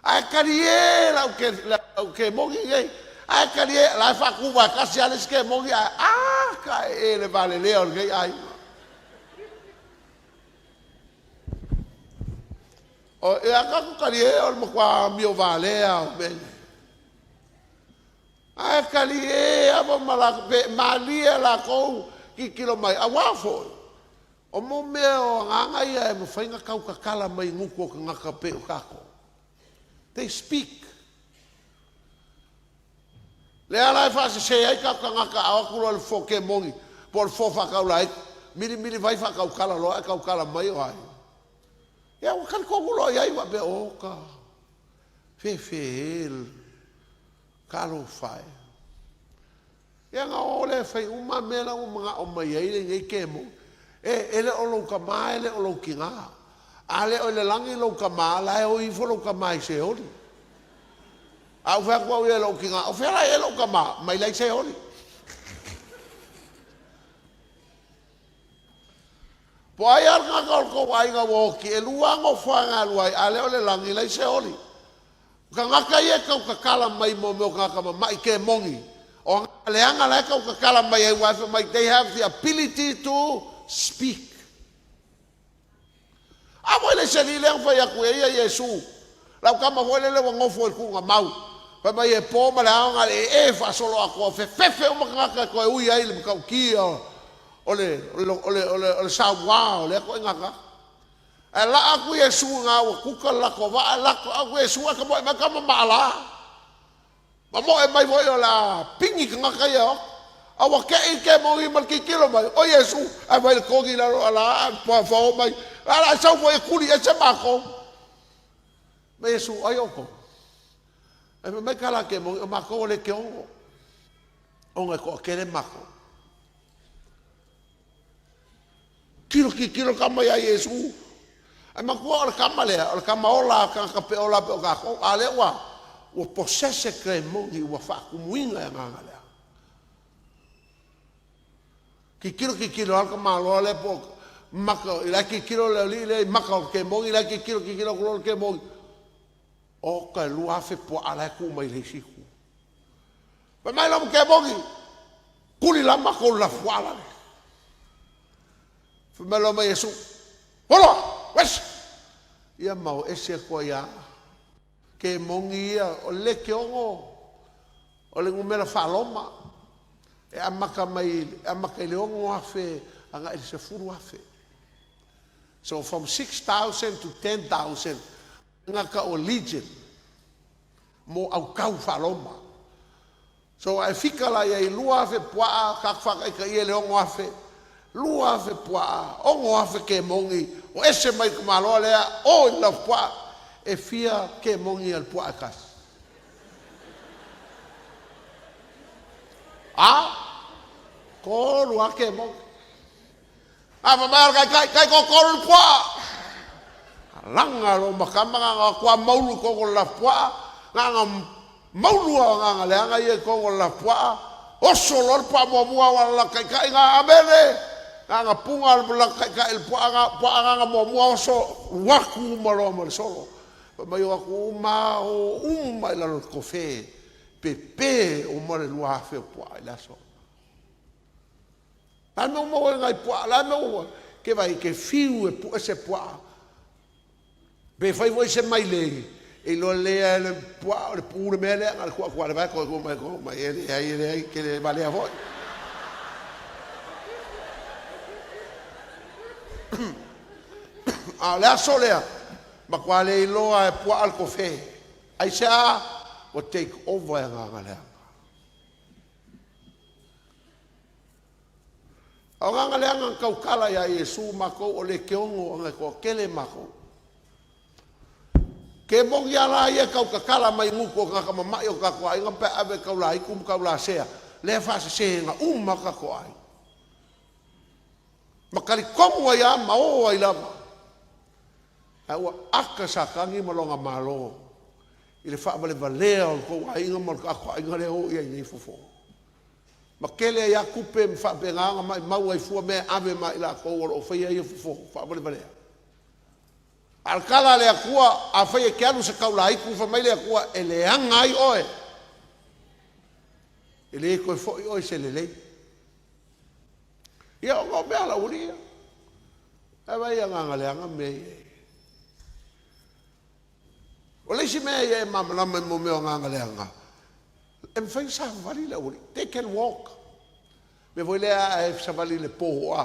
Ae talie lau ke, lau kemoni nei. Ae talie, la e faatuva e tasi lava le isi kemoni ae a ka e le valelea o lenei aiga. O, ia tatou talie o le matua amio valea o mea nei. Ae talie ava ma latou, pe malie latou tilotilo mai, auā foi, o mo mea o agaga ia e mafai ona tautatala mai i gutu o tagata pei o tatou. They speak. Lea la e faasese ai tatou tagata a o atu loa i le fofo kemoni po o le fofo faataulaiti, milimili vai faatautala loa ae tautala mai o ai. Ia ua talitonu loa i ai faapea, oka, fefe e, talofa e. Ia ona o lea e fai uma mea la ua manao mai ai lenei kemoni. E, e le o lou tama e le o lou tina. A le o i le lagi lou tama, la e oi ifo lou tama i Seoli. A ou fai atu au ia i lou tina, o fea la e i ai lou tama? Mai la i Seoli. Po o ai lava le tagata o le tou aiga ua oti, e lua lava nofoaga e alu ai, a le o le lagi, la i Seoli. O tagata ia e tau tatala mai mo mea o tagata mama'i kemoni, o aga leaga la e tau tatala mai ai aua fai mai they have the ability to speak. A foi le isi alii lea na fai atu e ia Iesu, lau tama foi lele ua nofo i le tuugamau, fai mai e po ma le ao na o le ee faasolo atoa, fefefe uma tagata e toe ui ai i le matautia o le, o le, o le, o le, o le saua o lea toaiga tagata. Ae laa atu Iesu i ina ua kuka le latou vaa, lako atu Iesu ae tamoe mai tama maala. Mamoe mai foi o le a pigi tagata ia e o atu. A ua te i kemoni ma le tilotilo mai, o Iesu, ae fai le togi i lalo ala ae fao mai. A o le a sau foi e tuli ese matou. Ma Iesu, o ai outou? Ae fai mai tala a kemoni, o matou o lekeono, ona e toatele matou. Tilo tilotilo le tama ia Iesu. Ae manatua o le tama lea, o le tama ola a tagata pe ola pei o tatou, a o lea ua ua posese kemoni ua faatumuina e agaga lea. Tilotilo tilotilo lava le tamaloa lea po o maka, la e tilotilo le alii lea i maka o le kemoni, la e tilotilo tilotilo atu loa le kemoni, oka e 2,000 puaa la e tu mai le isi itu. Fai mai lau kemoni, Tuli la matou le lafuaa la le. Fai mai loa ma Iesu, Holo! Wes! Ia ma o ese atu ai a. Kemoni ia, o le lekeono, o le numera faa-Roma, e amata mai, e amata i le 6,000 agai i le 10,000. So from 6,000 to 10,000, gata o legion mo autau faa-Roma. So a e fika la i ai 2,000 puaa, tatou faataitaia i le 6,000, 2,000 puaa, 6,000 kemoni, o ese mai tamaloa lea, o i le lafupuaa, e fia kemoni a le puaa e tasi? A? Tolu lava kemoni. A fai mai o le taitai, tai toatolu le puaa. Laga loa ma tama na ona atu a maulu i totonu o le lafupuaa, na ona maulu lava o agaga leaga ia i totonu o le lafupuaa, oso loa le puaa muamua aua o le latou taitai na, amene! Na ona puna le latou taitai i le puaa na, puaa na na muamua oso, alu atu uma loa ma le solo. Fai mai o atu uma, o uma i lalo o le tofe, pepe uma le 2,000 o puaa i le aso. La e mea ua maua ai nai puaa, la e mea ua ke vai ke fiu e pue se puaa. Pe fai foi se mailei, e iloa lelei lava e le puaa o le pu le mea lea, na o le tuu atu lava i le vae toe tuu mai, tuu mai, e leai, e leai, e te le valea foi. A o le aso lea, matua le iloa e puaa le tofe. Aisea? Ua take over e agaga leaga. A o agaga leaga na tautala ia Iesu, matou o lekeono ona e toatele matou. Ke moni a la ia e tau tatala mai gutu o tagata mama'i o tatou aiga pe a ave e tau laitu ma tau lasea. lea faasesēga uma tatou aiga. Ma talitonu ai lava ma o ai lava. Ae ua ata Satani ma lona malo i le faavalevalea o le tou aiga ma le tatou aiga lea e o i ai nei fofo. Ma tele ai lava tupe ma faapena ona maumau ai fua mea e ave ma i latou o lo o faia ia fofo faavalevalea. A o le tala a le Atua, afai e te alu i se taulaitu, fai mai le Atua, e leaga ai oe, e le toe foi oe i se lelei. Ia, ona o mea a le aualii ia. Ae vaai i agaga leaga mea ia e i ai. O le isi mea ia e malamalama i mea o agaga leaga, e mafai ona savavali le aualii. They can walk. O le mea foi lea a e savali i le po,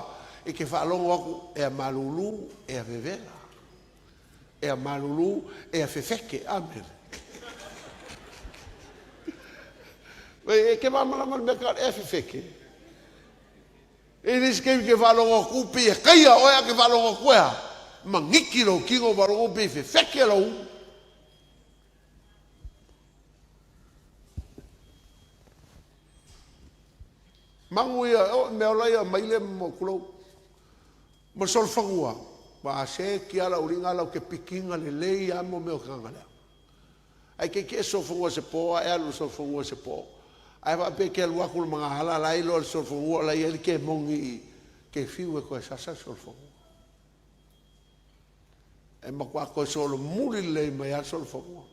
e te faalogo atu, ea malulu, ea vevela, ea malulu, ea fefete. A mea e? E te malamalama i le mea tau o le ea fefete? E i ai le isi taimi e te faalogo atu pei e taia oe ae te faalogo atu e a? Maniti lou tino faalogo pei e fefete lou ulu. Manu ia, o meaola ia o maile ma tulou, ma solofanua, ua seki lava lau uliga lau te pikiina lelei lava mo mea o tagata leaga. Ae te i te solofanua i se po ae alu i le solofanua i se po. Ae faapea e te alu atu i le magaala la e iloa e le solofanua o la e i ai le kemoni i i, e te fiu e toe sasa le solofanua. E matua toe solomuli lelei mai lava le solofanua.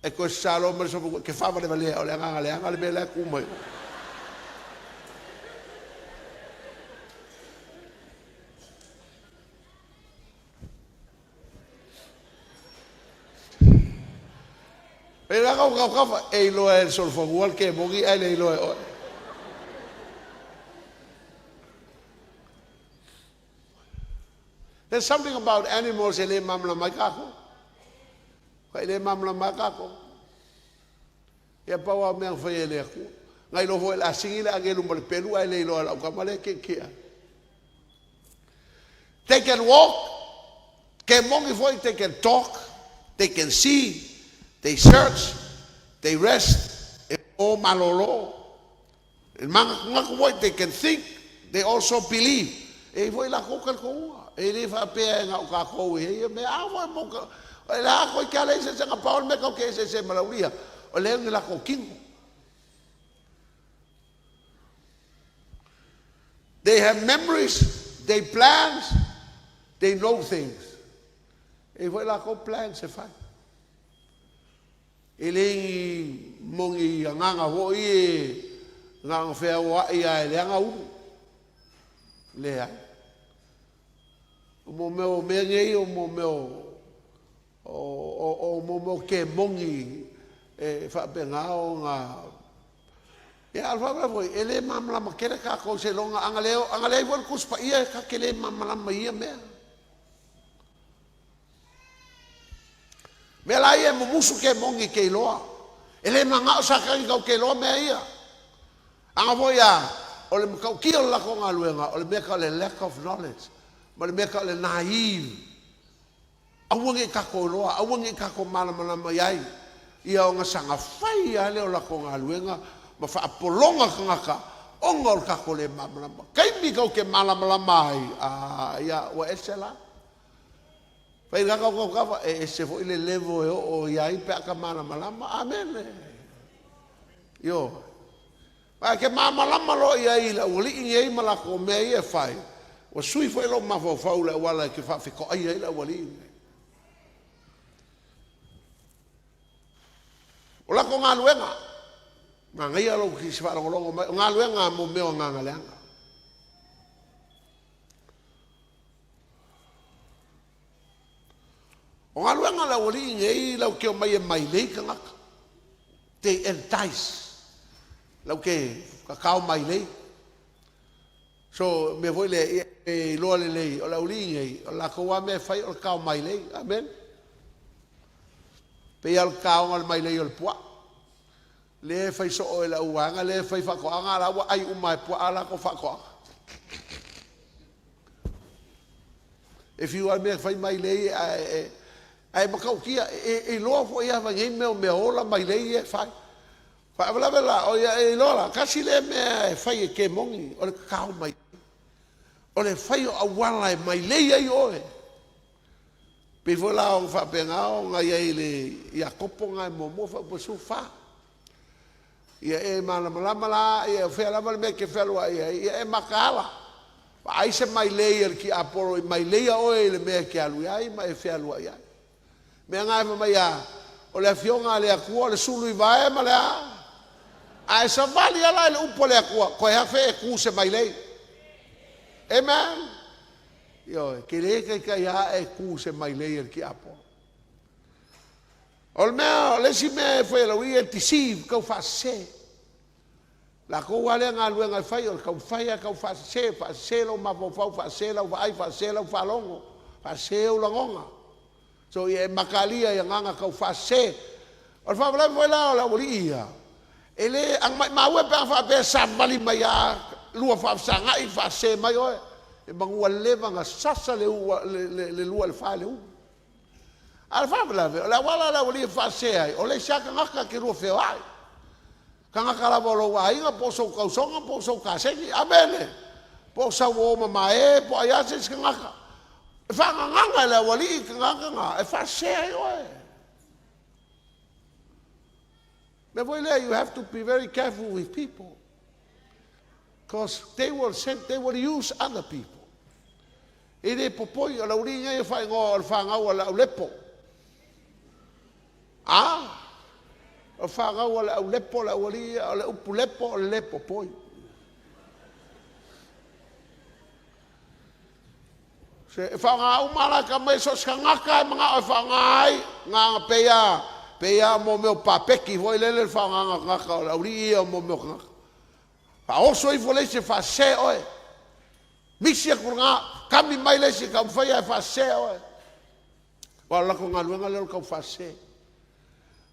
E toe sasā loa ma le solofanua, e te faavalevalea o le agaga leaga le mea la e tu mai o. E leaga o tafa e iloa e le solofanua le kemoni ae le iloa e oe. There's something about animals e le malamalama ai tatou. E le malamalama lava tatou. Ia pau lava o mea na faia e le Atua. Na iloa foi o le a sigi le agelu ma le pelu ae le iloa e lau tama lea e tietie ai. They can walk, kemoni foi, they can talk, they can see, they search, they rest, e o malolo. E manatunatu foi, they can think, they also believe. E i ai foi latou talitonuga. E le faapea e na o tatou e i ai ia mea. A foi mo ka, e le a koe ke ala eseesega, pau o le mea tatou te eseese ai ma le aualii ia, o le leai o ni latou tino. They have memories, they plans, they know things. E i ai foi latou plans e fai. E le ni moni agaga foi e na ona feaoai lava e leaga ulu. Leai. O mo mea o mea nei o mo mea o mo mea o kemoni e faapena ona. Ia, a o le faalavelave foi, e le malamalama tele tatou seiloga a na leai foi le Tusi Paia ta te le malamalama i ia mea. Mea la ia e mumusu kemoni e te iloa. E le manao Satani tatou te iloa mea ia. Ana foi a, o le matautia o le latou galuega, o le mea tau o le lack of knowledge, ma le mea tau o le naive. Aua ne i tatou iloa, aua ne i tatou malamalama i ai, ia ona saga fai lava lea o latou galuega ma faapologa tagata ona o le tatou le malamalama. Taimi tou te malamalama ai, a, ia, ua ese la. Fai la kau kava, e ese foi le level e oo i ai pe a ka malamalama. Amene. Ioe. Ae ke malamalama loa i ai i le aualii nei ma latou mea ia e fai, ua sui foi lou mafaufau i le auala e te faafetoaia ai le aualii nei. O latou galuega, manaia lou faalogologo mai, o galuega mo mea o agaga leaga. O galuega a le aualii nei latou te omai e mailei tagata. They entice. Latou te tatao mailei. So, mea foi lea, e iloa lelei, o le aualii nei, o le latou lava mea e fai o le tao mailei. Amen. Pei lava o le tataoga o le mailei o le puaa. Lea e fai soo e le auvaega lea e fai faatoaga, a la ua ai uma e puaa a latou faatoaga. E fiu lava le mea e fai mailei ae matautia, e iloa foi lava i nei mea o meaola mailei ia e fai. Faalavelave la, o ia e iloa la, tasi lea mea e fai e kemoni, o le tatao mai. O le fai o auala e mailei ai oe. Pei foi la ona faapena ona i ai i le Iakopo na e muamua fuaiupu 14. Ia e malamalama la, ia o fea lava le mea e te fealuai ai, ia e mataala. Vaai se mailei a le tiapolo i maileia oe i le mea e te alu i ai ma e fealuai ai. Mea na e fai mai a, o le afioga a le Atua o le sulu i vae ma le a? A e savali lava la i le upu a le Atua, toe afe e tu i se mailei. Amen? Ioe, e te le taitai lava e tu i se mailei a le tiapolo. O le mea, o le isi mea e fai e lau e deceive, tau faasese. Latou lava lea galuega e fai o le taumafai lava e tau faasese, faasese lou mafaufau, faasese lau vaai, faasese lau faalogo, faasese ou lagona. So ia e mataalia i agaga tau faasese. O le faalavelave foi la o le aualii ia, e le, a na maumau e pe a faapea e savali mai lava lua faafesagai faasese mai oe. E manu ua leva ona sasa le lua i le fa i le ulu. A o le faalavelave, o le auala a le aualii e faasese ai, o le isi lava tagata e te lua feoai. Tagata lava o lou aiga po o sou tausoga po o sou kasegi. Amene. Po o sau uo mamae po o ai lava se isi tagata. E faagagaga e le aualii i tagata na e faasese ai oe. Mea foi lea, you have to be very careful with people. Because they will send, they will use other people. E le popoi, o le aualii nei e faaigoa o le fanau a le aulepo. A? O le fanau a le aulepo, le aualii ia, o le upu lepo o le le popoi. E faaaoga uma lava la e tama ia, so o se tagata lava e manao e faaaoga ai, na ona pei lava, pei lava o mea o papeki foi lele le faaaogaina o tagata o le aualii ia o mea o tagata. Faaoso ifo le isi e faasese oe. Misi atu lena, kami mai le isi e taumafai lava e faasese oe. Aua o le latou galuega lea o le taufaasese.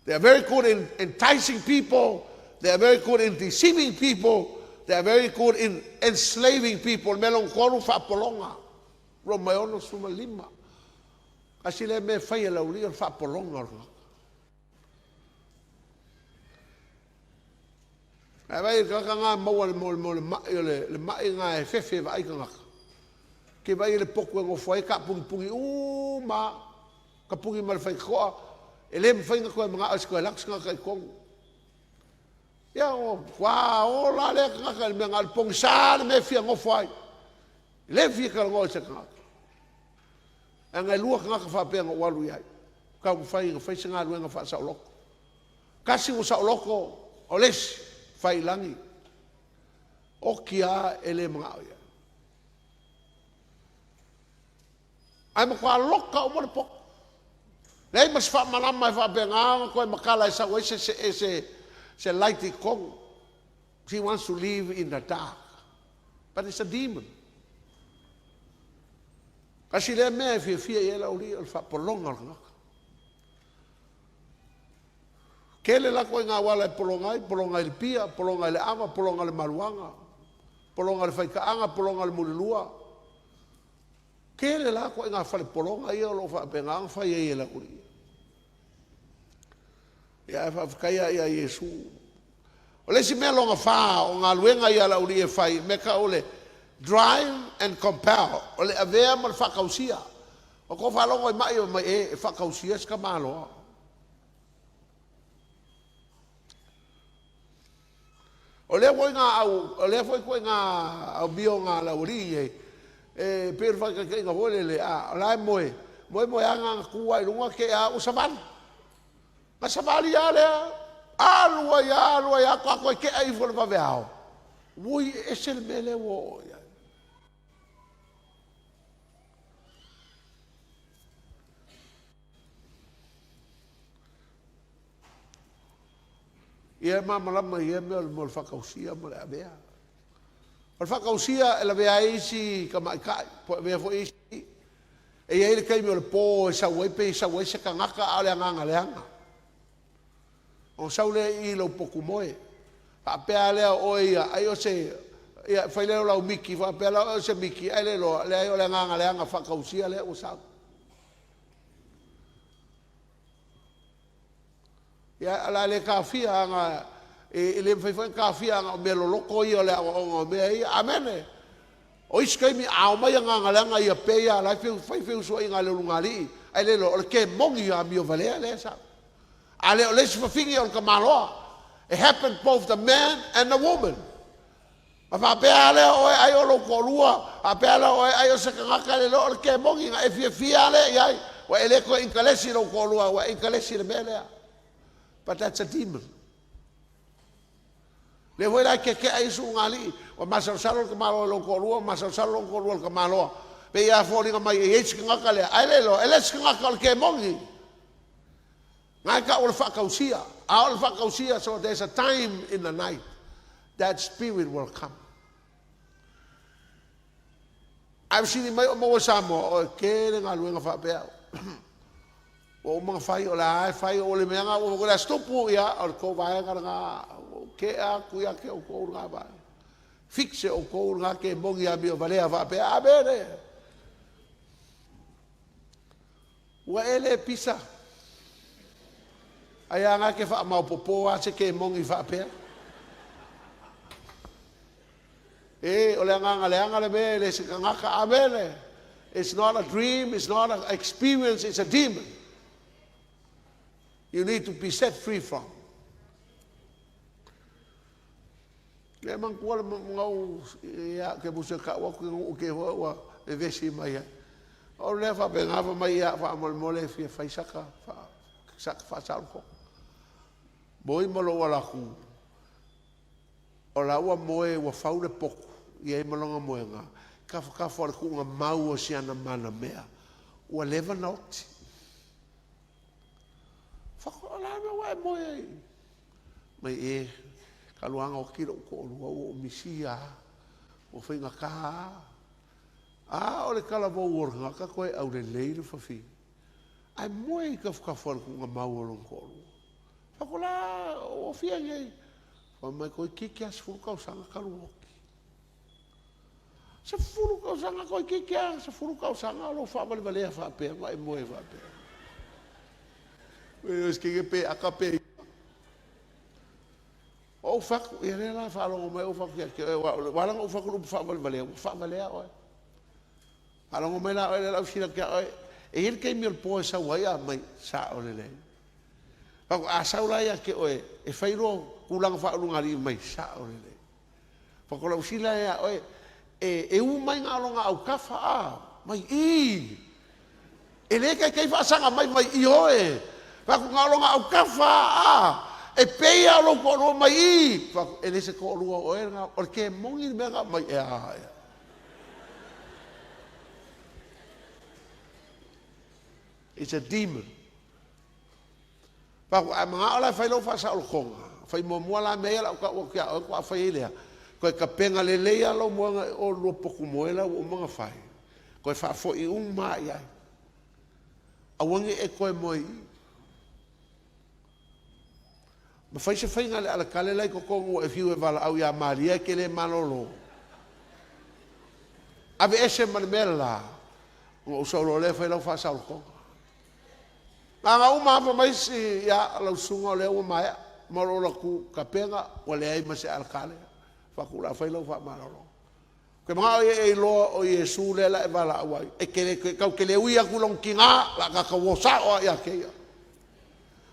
They are very good in enticing people, they are very good in deceiving people, they are very good in enslaving people. Le mea lona tolu, faapologa. Roma e 65. Tasi lea mea e fai e le aualii o le faapologa o le tagata. Ae vaai i le tagata lena e maua i le mai o le mai lena e fefe e vaai tagata. Ke vaai i le potu e nofo ai e taapunipuni uma lava. Tapuni ma le faitotoa, e le mafai ona toe manao e toe alu atu se tagata i totonu. Ia, ua matua ola lava lea tagata i le mea na o le pogisa le mea e fia nofo ai. E le fia talanoa i se tagata. Leaga e lua tagata faapea na ou alu i ai, taumafai e fai se galuega faasaoloto. Tasi ua saoloto, o le isi, fai i lagi. Oti lava e le manao i ai. Ae matua loka uma le poto. Leai ma se faamalama e faapena ona toe matala e sau ai se, se, se, se light i totonu. She wants to live in the dark. But it's a demon. Tasi lea mea e fiafia i ai lau alii o le faapologa o le tagata. Tele la ituaiga auala e pologa ai, pologa i le pia, pologa i le ava, pologa i le maluaga, pologa i le faitaaga, pologa i le mulilua. Tele la ituaiga fale pologa ia o lo o faapena ona fai ai e le aualii. Ia ae faafetai lava ia Iesu. O le isi mea lona fa o galuega ia a le aualii e fai, mea tau o le drive and compel, o le avea ma le faatausia. O tou faalogo i mai o mai e faatausia se tamaloa. O lea foi na au, o lea foi ituaiga amioga a le aualii e, e pei o le faataitaiga foi lele, a, o la e moe, moemoeaga na tu lava i luga te i lava ua savali. Na savali lava lea, alu ai lava, alu ai lava, faatoa toe tea ifo i le vaveao. Ui, e ese le mea lea ua oo i ai. Ia e malamalama i ia mea o le mea o le faatausia ma le avea. O le faatausia e lavea ai isi tamaitai, po o avea foi isi. E i ai le taimi o le po e sau ai pe sau ai se tagata a o le agaga leaga. Ona sau lea i lou potu moe. Faapea lea o oe ia, ai o se, ia fai lea o lau miki, faapea la o se miki, ae le iloa, leai o le agaga leaga faatausia lea ua sau. Ia, o le a le taofia, ana E le mafai foi ona taofia ana o mea loloto ia o le aoaoga o mea ia. Amene. O isi taimi a omai agaga leaga ia pei lava o la e fai feusuaiga a le ulugalii, ae le iloa o le kemoni amio valea lea e sau. A le o le isi fafine o le tamaloa. It happen both the man and the woman. A faapea lava lea o oe ai o lou toalua, faapea lea o oe ai o se tagata le iloa o le kemoni na e fiafia lava lea i ai, ua e le toe intalesi i lou toalua, ua e intalesi i le mea lea. But that's a demon. Lea foi la e keke'a isi ulugalii, ua masalosalo le tamaloa i lou toalua, ua masalosalo lou toalua i le tamaloa. Pei lava e foliga mai e i ai si tagata lea, ae le iloa, e le se tagata o le kemoni. Na e tau o le faatausia. A o le faatausia, so there's a time in the night that spirit will come. Ae fesili mai o maua i Samoa, o e tele galuega faapea. Ua uma ona fai, o le a e fai, o le mea na ua le tupu, ia, o le tou vaega lena, ua tea atu ia te outou lena vaega. Fix e outou lena kemoni amio valea faapea, amene. Ua e le pisa. Ai a na e te faamaopoopo lava se kemoni faapea. E, o le agaga leaga le mea e le se tagata. Amene. It's not a dream, it's not an experience, it's a demon. You need to be set free from. Le manatua le ngau ia ke musu e kau atu i nuu ke hoa ua vevesi mai ai. O lea faapena fa mai ia faamolemole e fia fai saka fa saka faasaolotoga. Moi ma lou ala atu o la ua moe ua fau le potu i ai ma lona moega tafatafa o le tuuga mau o si ana manamea ua leva na oti. Fako o la mea ua e moe ai. Mai e talu lava ona oti lou toalua ua ou misia lava, ua faigata lava. A o le talavou o le tagata toe aulelei le fafine, ae moe i tafatafa o le tuugamau o lona toalua. Fai atu la, ua fia nei? Fai mai, toeitiiti lava 10 tausaga talu ona oti. 10 tausaga, toeitiiti lava 10 tausaga o lou faavalevalea faapea ma e moe faapea. Pe ata pe i'a. Ou fai atu, ia lea la e faalogo mai ou fai atu ia te oe, ua ala ona ou fai atu o le upu faavalevalea, ua faavalea oe. Faalogo mai la oe lea o le a ou fesili atu ia oe, e i ai le taimi o le po e sau ai a mai, sao lelei. Fai atu, a sau la ia te oe, e fai lua tulaga faaulugalii mai, sao lelei. Fai atu, o lau fesili la ia oe, e u mai na o lona autafa a? Mai, ii! E le taitai faasaga mai mai ioe. Fai atu, na o lona autafa a? E pei lava o lou toalua mai i. Fai atu, e le se toalua o oe lena, o le kemoni le mea lena. Mai, e a ea. It's a demon. Fai atu, a e manao la e fai lau faasaolotoga, fai muamua la mea ia o le a ou tau atu ia oe ona faatoa fai ai lea. Toe tapena lelei lava lou moega i o i le lua potu moe la ua uma ona fai, toe faafoi uma lava i ai. Aua ne i e toe moe i i. Ma fai se faiga i le alatale la i totonu ua e fiu e valaau ia Maria e te le malolo. Aveese ma le mea le la, ona ou sau loa lea fai lau faasaolotoga. Na ona uma lava fai mai si, ia, lau susuga o lea ua maea, ma lou atu tapena, ua leai ma se alatale. Fai atu o le a fai lau faamalologa. Ou te manao ia e iloa o Iesu lea la e valaau ai. E te le, tatou te le ui atu i lona tina, o le a tatou o sao lava ia te ia.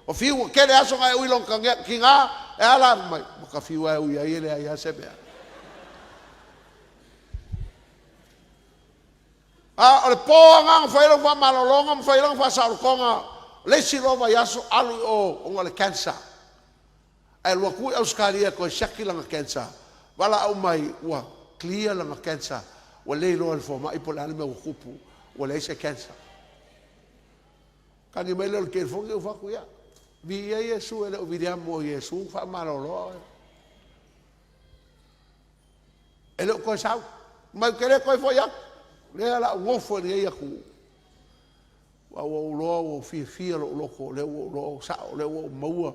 Ua fiu ua tele aso na e ui lona tina, e a la mai? Ua ta fiu lava e ui ai e leai lava se mea. A o le po lena na fai ai lau faamalologa ma fai ai lana faasaolotoga, o le isi loa vaiaso alu i o ona o le cancer. Ae alu atu i Ausetalia e toe siaki lana cancer, valaau mai ua clear lana cancer, ua le iloa e le fomai po o le a le mea ua tupu, ua leai se cancer. Tagi mai lea o le telefoni ou fai atu, ia, viia Iesu e le o Viliamu o Iesu na faamaloloa oe. E le o toe sau. Ma ou te le toe foi atu. Lea o le a ou nofo i lenei atunuu. Aua ua ou iloa ua ou fiafia lou loto, o lea ua ou iloa ua sao, o lea ua ou maua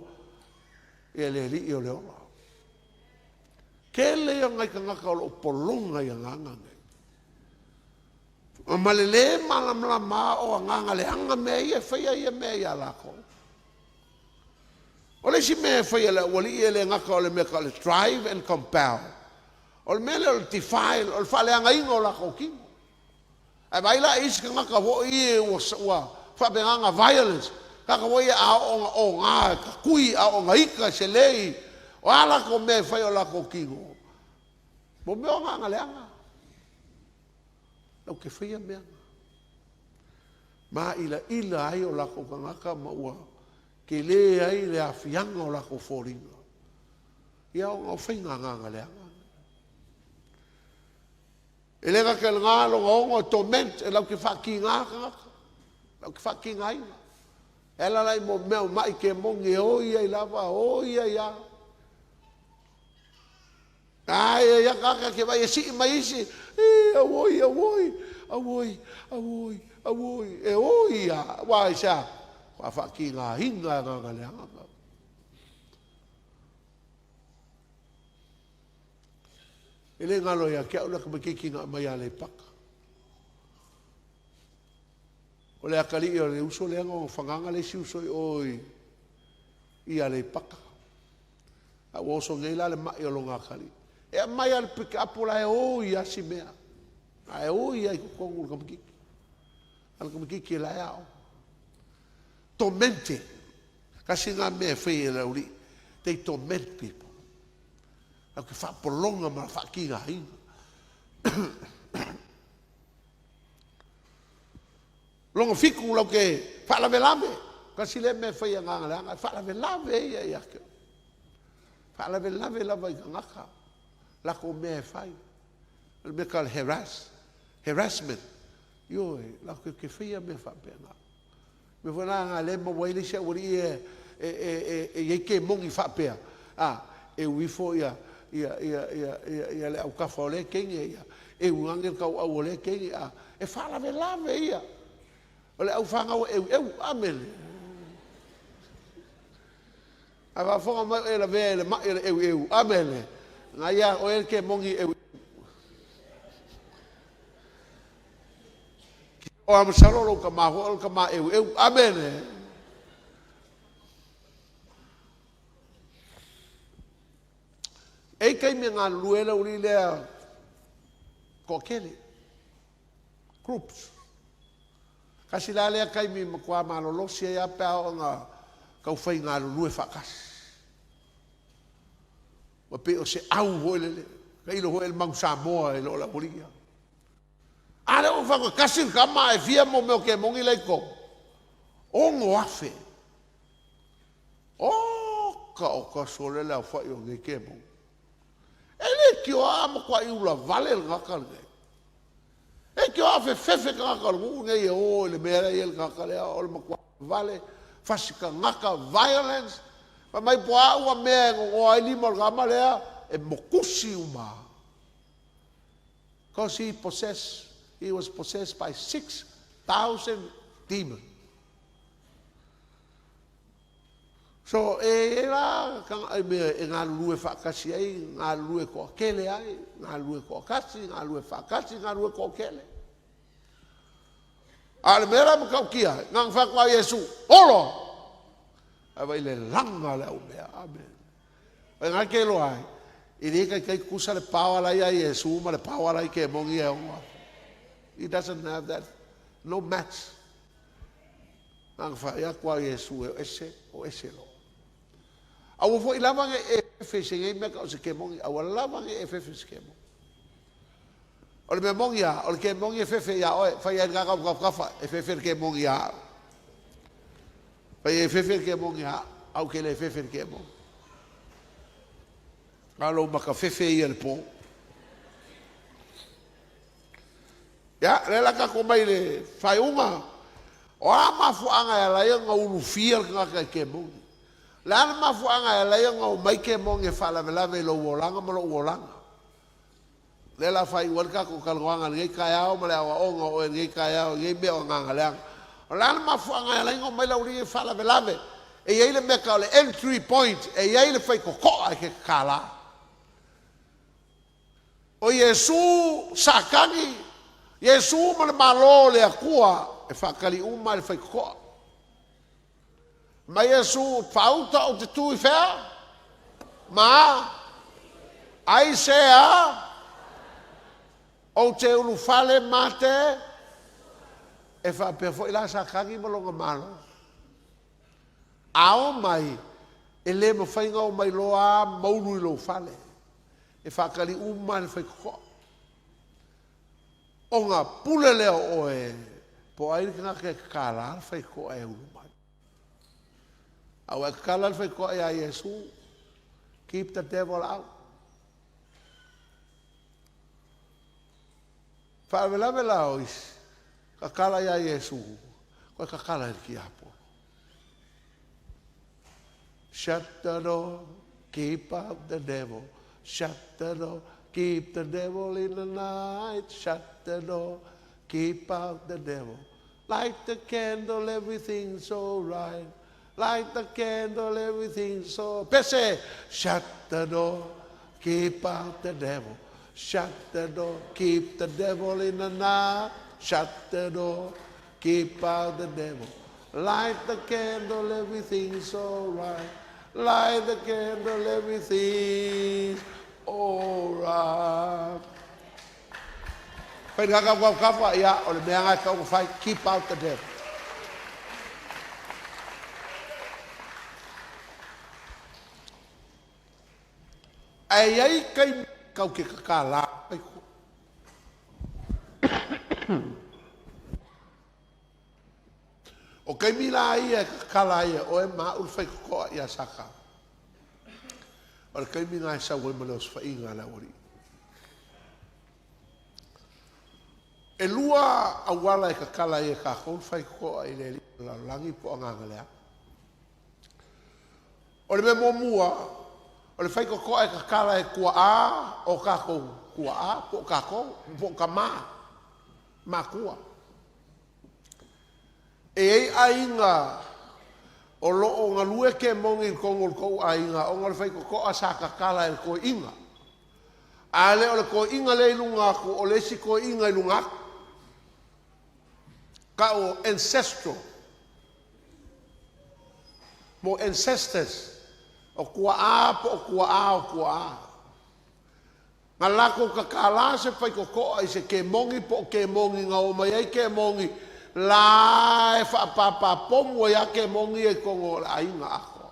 ia le Alii o le ola. Tele ia o nai tagata o lo o pologa i agaga nei. Ma le lē malamalama o agaga leaga mea ia e faia ia mea ia lakou. O le isi mea e fai e le aualii e le gata o le mea tau o le drive and compel. O le mea lea o le defile, o le faaleagaina o latou tino. Ae vaai la i isi tagata foi ia ua faapena ona violence, tagata foi ia a oo ina oga e tatui, a oo ina ita e selei, o a latou mea e fai i o latou tino, mo mea o agaga leaga. Latou te faia mea na. Maila'ila ai o latou tagata ma ua tele ai le aafiaga o latou foliga, ia ona o faiga agaga leaga. E le gata i lena, lona ono e torment, e latou te faatiga tagata, latou te faatigaina. E ala la i mea o mai kemoni e oi ai lava, oi ai lava. A e i ai lava tagata e te vaai e sii mai isi, ii, auoi, auoi, auoi, auoi, auoi, e oi lava. Aua aisea? Faatoa faatigaina e agaga leaga. E le galo ia te au le tamaitiiti na aumai Aleipata. O le atalii o le uso lea na ona fagaga le isi uso i o i Aleipata. A ua oso nei la le mai o lona atalii. E aumai lava le pikapo la e oi lava si mea. La e oi lava i totonu o le tamaitiiti. A o le tamaitiiti o la e aoga. Tormented. Tasi lena mea e fai e le aualii. They torment people. Latou te faapologa ma faatigaina. Lona fitu latou te faalavelave. Tasi lea mea e fai e agaga leaga, e faalavelave ia ia te oe. Faalavelave lava i tagata, latou mea e fai. O le mea tau o le harass, harassment. Ioe, latou te faia mea faapena. O le mea foi lena o lea e maua ai le isi aualii ia e i ai kemoni faapea, a, e ui ifo le autafa o lea teine, eu ane le tauau o lea teine, a, e faalavelave ia. O le aufanau e eueu. Amene. A faafofoga mai o e lavea i le mai o le eueu. Amene. Na ia oe le kemoni eueu. O masalo lou tama foi o le tama eueu. Amene. E i ai taimi e galulue ai le aualii lea toatele, groups. Tasi la lea taimi e matua malolosi ai lava pe a oo ina taufai galulue faatasi. Ua pei o se au foi lele, tailo foi i le Manu Samoa i lo le aualii ia. A lea ua fai atu e tasi le tama ae fia mea o kemoni la e i totonu? 6,000. Oka oka, sole le aofai o nei kemoni. E leitioa a matuai ulavale le tagata lenei. E leitioa a fefefe tagata o le nuu lenei e o i le mea la e i ai le tagata lea, o le matua vale, fasi tagata, violence. Fai mai po o a uma mea e nonoa ai lima o le tama lea, e motusi uma lava. Because he possessed, he was possessed by 6,000 demons. So, e i ai la mea e galulue faatasi ai, galulue toatele ai, galulue toatasi, galulue faatasi, galulue toatele. A o le mea la e matautia ai, na ona fai atu lava o Iesu, olo! Ae vaai le laga o le aumea. Amen. O lena e te iloa ai, e le taitai tutusa le power la ia Iesu ma le power la i kemoni ia e 6,000. He doesn't have that, no match. Na ona fai atu lava o Iesu e o ese, o ese loa. Aua foi lava ne i e fefe i se nei mea tau o se kemoni, aua lava ne i e fefe i se kemoni. O le mea moni lava, o le kemoni e fefe iā oe, fai ai lena tafatafa, e fefe le kemoni iā au. Fai ai e fefe le kemoni iā au, ae ou te le fefe i le kemoni. A o lou makafefe ia i le po. Ia, o lea o le a tatou omai i le faaiuga. O a mafuaaga e ala ai ona ulufia le tagata i kemoni? O le a le mafuaaga e ala ai ona omai kemoni e faalavelave i lou olaga ma lou olaga? O lea o le a faaiu ai le tatou talanoaga i lenei taeao ma le aoaoga o oe i lenei taeao i nei mea o agaga leaga. O le a le mafuaaga e ala ai ona omai le aualii e faalavelave? E i ai le mea e tau o le entry point, e i ai le faitotoa e te tatala. O Iesu, Satani, Iesu ma le Malo o le Atua e faatali uma i le faitotoa. Mai Iesu faauta ou te tu i fea? Ma aisea ou te ulufale ma te e faapea foi la Satani ma lona malo. A o mai, e le mafai ona o mai loa ma ulu i lou fale. E faatali uma lava e le faitotoa. Ona pule lea o oe po o ai le tagata e tatala le faitotoa e ulu mai. A ua e tatala le faitotoa ia Iesu, keep the devil out. Faalavelave la o isi, tatala ia Iesu, koe tatala i le tiapolo. Shut the door, keep out the devil. Shut the door, keep the devil in the night. Shut the door, keep out the devil. Light the candle, everything's alright. Light the candle, everything's all. Pese, shut the door, keep out the devil. Shut the door, keep the devil in the night. Shut the door, keep out the devil. Light the candle, everything's alright. Light the candle, everything's alright. Fai le kau kafa ia o le mea ngai kau fai, keep out the devil. Ae i ai taimi kau te kakala ai koe. O taimi la ia e kakala ai e oe ma au le faitotoa ia Saka. O le taimi na e sau ai ma le osofaiga a le aualii. E lua auala e kakala ai e tatou le faitotoa i le alii o le lalolagi po o agaga leaga. O le mea muamua, o le faitotoa e tatala e tuaa o tatou tuaa po o tatou, po o tama, matua. E i ai aiga o lo o galue kemogi i totonu o le tou aiga ona o le faitotoa sa tatala e le toeaina. A le o le toeaina lea i luga atu, o le isi toeaina i luga atu. Tau o ancestral, mo ancestors, o tuaa po o tuaa o tuaa. Na latou tatala se faitotoa i se kemogi po o kemogi na o mai ai kemogi la e faapapapomu ai lava kemogi ia i totonu o le aiga atoa.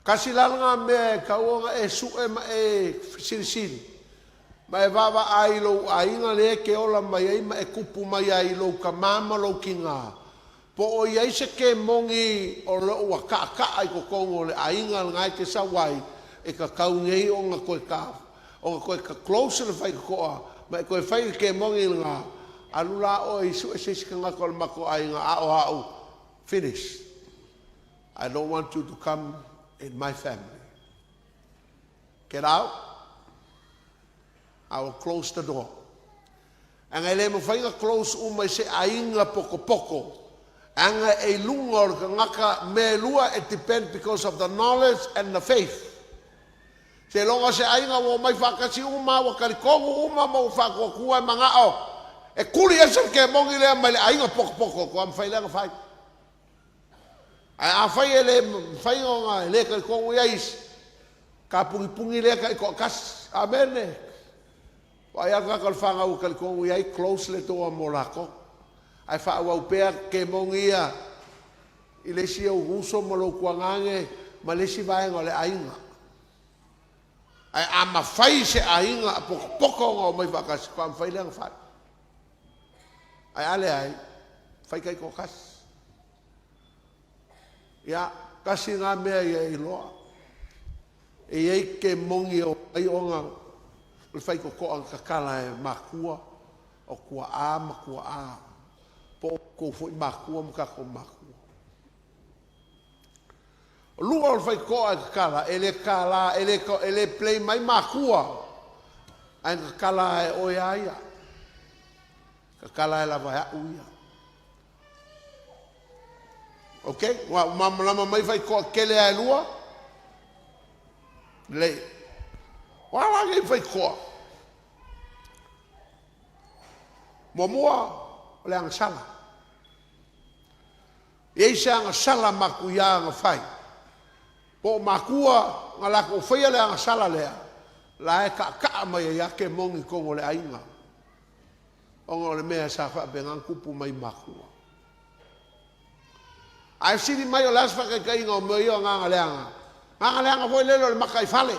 Tasi la lena mea e tatau ona e sue ma e fesilisili ma e vaavaai i lou aiga lea e te ola mai ai ma e tupu mai ai i lou tama ma lou tina, po o i ai se kemogi o lo o ua taataa i totonu o le aiga lena e te sau ai, e tatau nei ona toe ta, ona toe ta close le faitotoa ma e toe fai i le kemogi lena, alu la oe e sue se isi tagata o le matou aiga, a o au, finish. I don't want you to come in my family. Get out. I will close the door. Aga e le mafai ona close uma i se aiga potopoto. Aga e i luga o le tagata mea e lua, it depend because of the knowledge and the faith. Seiloga se aiga ua omai faatasi uma, ua talitonu uma ma ua faatuatua e manao e tuli ese le kemogi lea mai le aiga potopoto, toa mafai lea ona fai. Ae afai e le mafai ona e le talitonu i ai isi, tapunipuni lea taitoatasi. Amene. Vaai lava le tagata o le fanau ua talitonu i ai, close le door mo latou. Ae faaauau pea kemogi ia i le isi ou uso ma lou tuagane ma le isi vaega o le aiga. Ae a mafai se aiga a potopoto ona omai faatasi, faatoa mafai lea ona fai. Ae a leai, fai taitoatasi. Ia, tasi lena mea ia e iloa. E i ai kemogi e omai ona o le faitotoa na tatala e matua, o tuaa ma tuaa, po o outou foi matua ma tatou matua. O lua o le faitotoa e tatala, e le tala, e le, e le play mai matua, ae na tatala e oe a ia. Tatala e lava e au ia. Ok, ua malamalama mai faitotoa tele a e lua? Lelei. O a la nei faitotoa? Muamua, o le agasala. E i ai se agasala matuia na fai, po o matua na latou faia le agasala lea, la e taataa mai ai lava kemoni i totonu o le aiga, ona o le mea sa faapena ona tupu mai i matua. Ae fesili mai o le a se faataitaiga o mea ia o agaga leaga? Agaga leaga foi lele o le mataifale.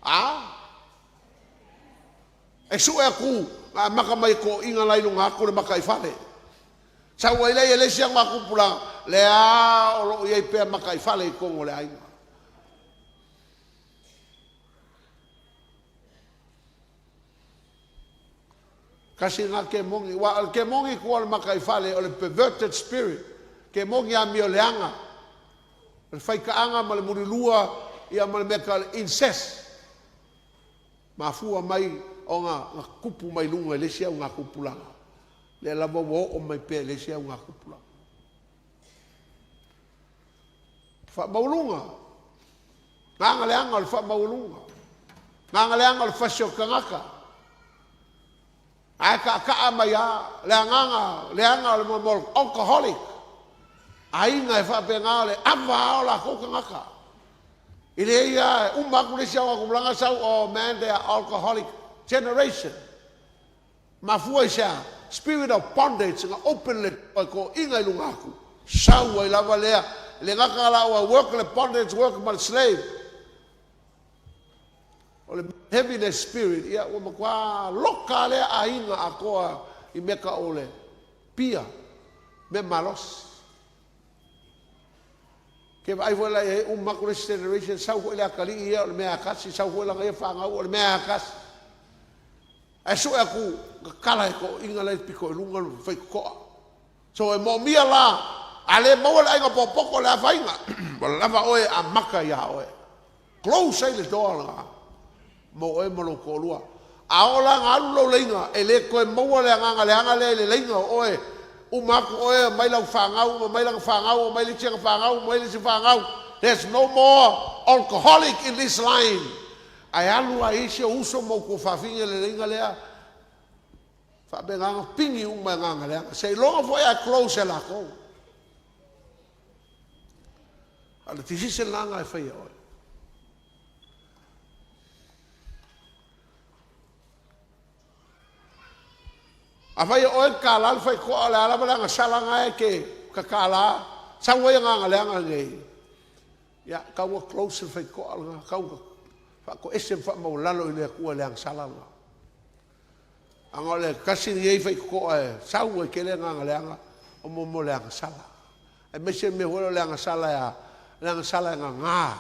A? E sue atu na amata mai e toeaiina la i luga atu le mataifale. Sau ai lea i le isi augatupulaga, lea o lo o i ai pea mataifale i totonu o le aiga. Tasi lena kemoni. Aua o le kemoni i tua o le mataifale, o le perverted spirit, kemoni amioleaga, o le faitaaga ma le mulilua ia ma le mea e tau o le incest. Mafua mai ona na tupu mai luga i le isi augatupulaga, lea lava ua oo mai pea i le isi augatupulaga. Faamaualuga, agaga leaga o le faamaualuga, agaga leaga o le fasi o le tagata. Ae taataa mai lava le agaga leaga o le mea o le alcoholic. Aiga e faapena o le ava lava o latou tagata. E leai lava, e uma atu le isi augatupulaga sau, oh man they are alcoholic generation. Mafua i se a? Spirit of bondage na open le toeaiina i luga atu, sau ai lava lea, e le gata la ua work le bondage work ma le slave, o le heaviness spirit, ia ua matua loka lea aiga atoa i mea tau o le pia, mea malosi. Ke vaai foi la i ai, uma atu le isi generation, sau foi le atalii ia o le mea lava e tasi, sau foi lana ia fanau o le mea lava e tasi. Ae sue atu, tatala e toeaiina la e pito i luga le faitotoa. So e moomia la, a le maua le aiga potopoto o le afaina, ua lava oe e amata ia oe. Close ai le door lena mo oe ma lou toalua. A oo la ina alu lou laina, e le toe maua le agaga leaga lea i le laina o oe. Uma atu oe, omai lau fanau, omai lana fanau, omai le isi ana fanau, omai le isi fanau. There's no more alcoholic in this line. Ae alu lava i isi ou uso ma ou tuafafine i le laina lea, faapena ona pigi uma e agaga leaga. Seiloga foi a close e latou. A o le decision la lena e fai e oe. Afai o oe e tatala le faitotoa, o le a lava le agasala lena e te tatala, sau ai agaga leaga nei, ia, tau ua close le faitotoa lena, tau ua faatoese ma faamaualalo i le Atua i le agasala lena. Aga o le tasi lenei faitotoa e sau ai tele agaga leaga, o mo le agasala. Aemaise le mea foi lea o le agasala e a? Le agasala e gaga,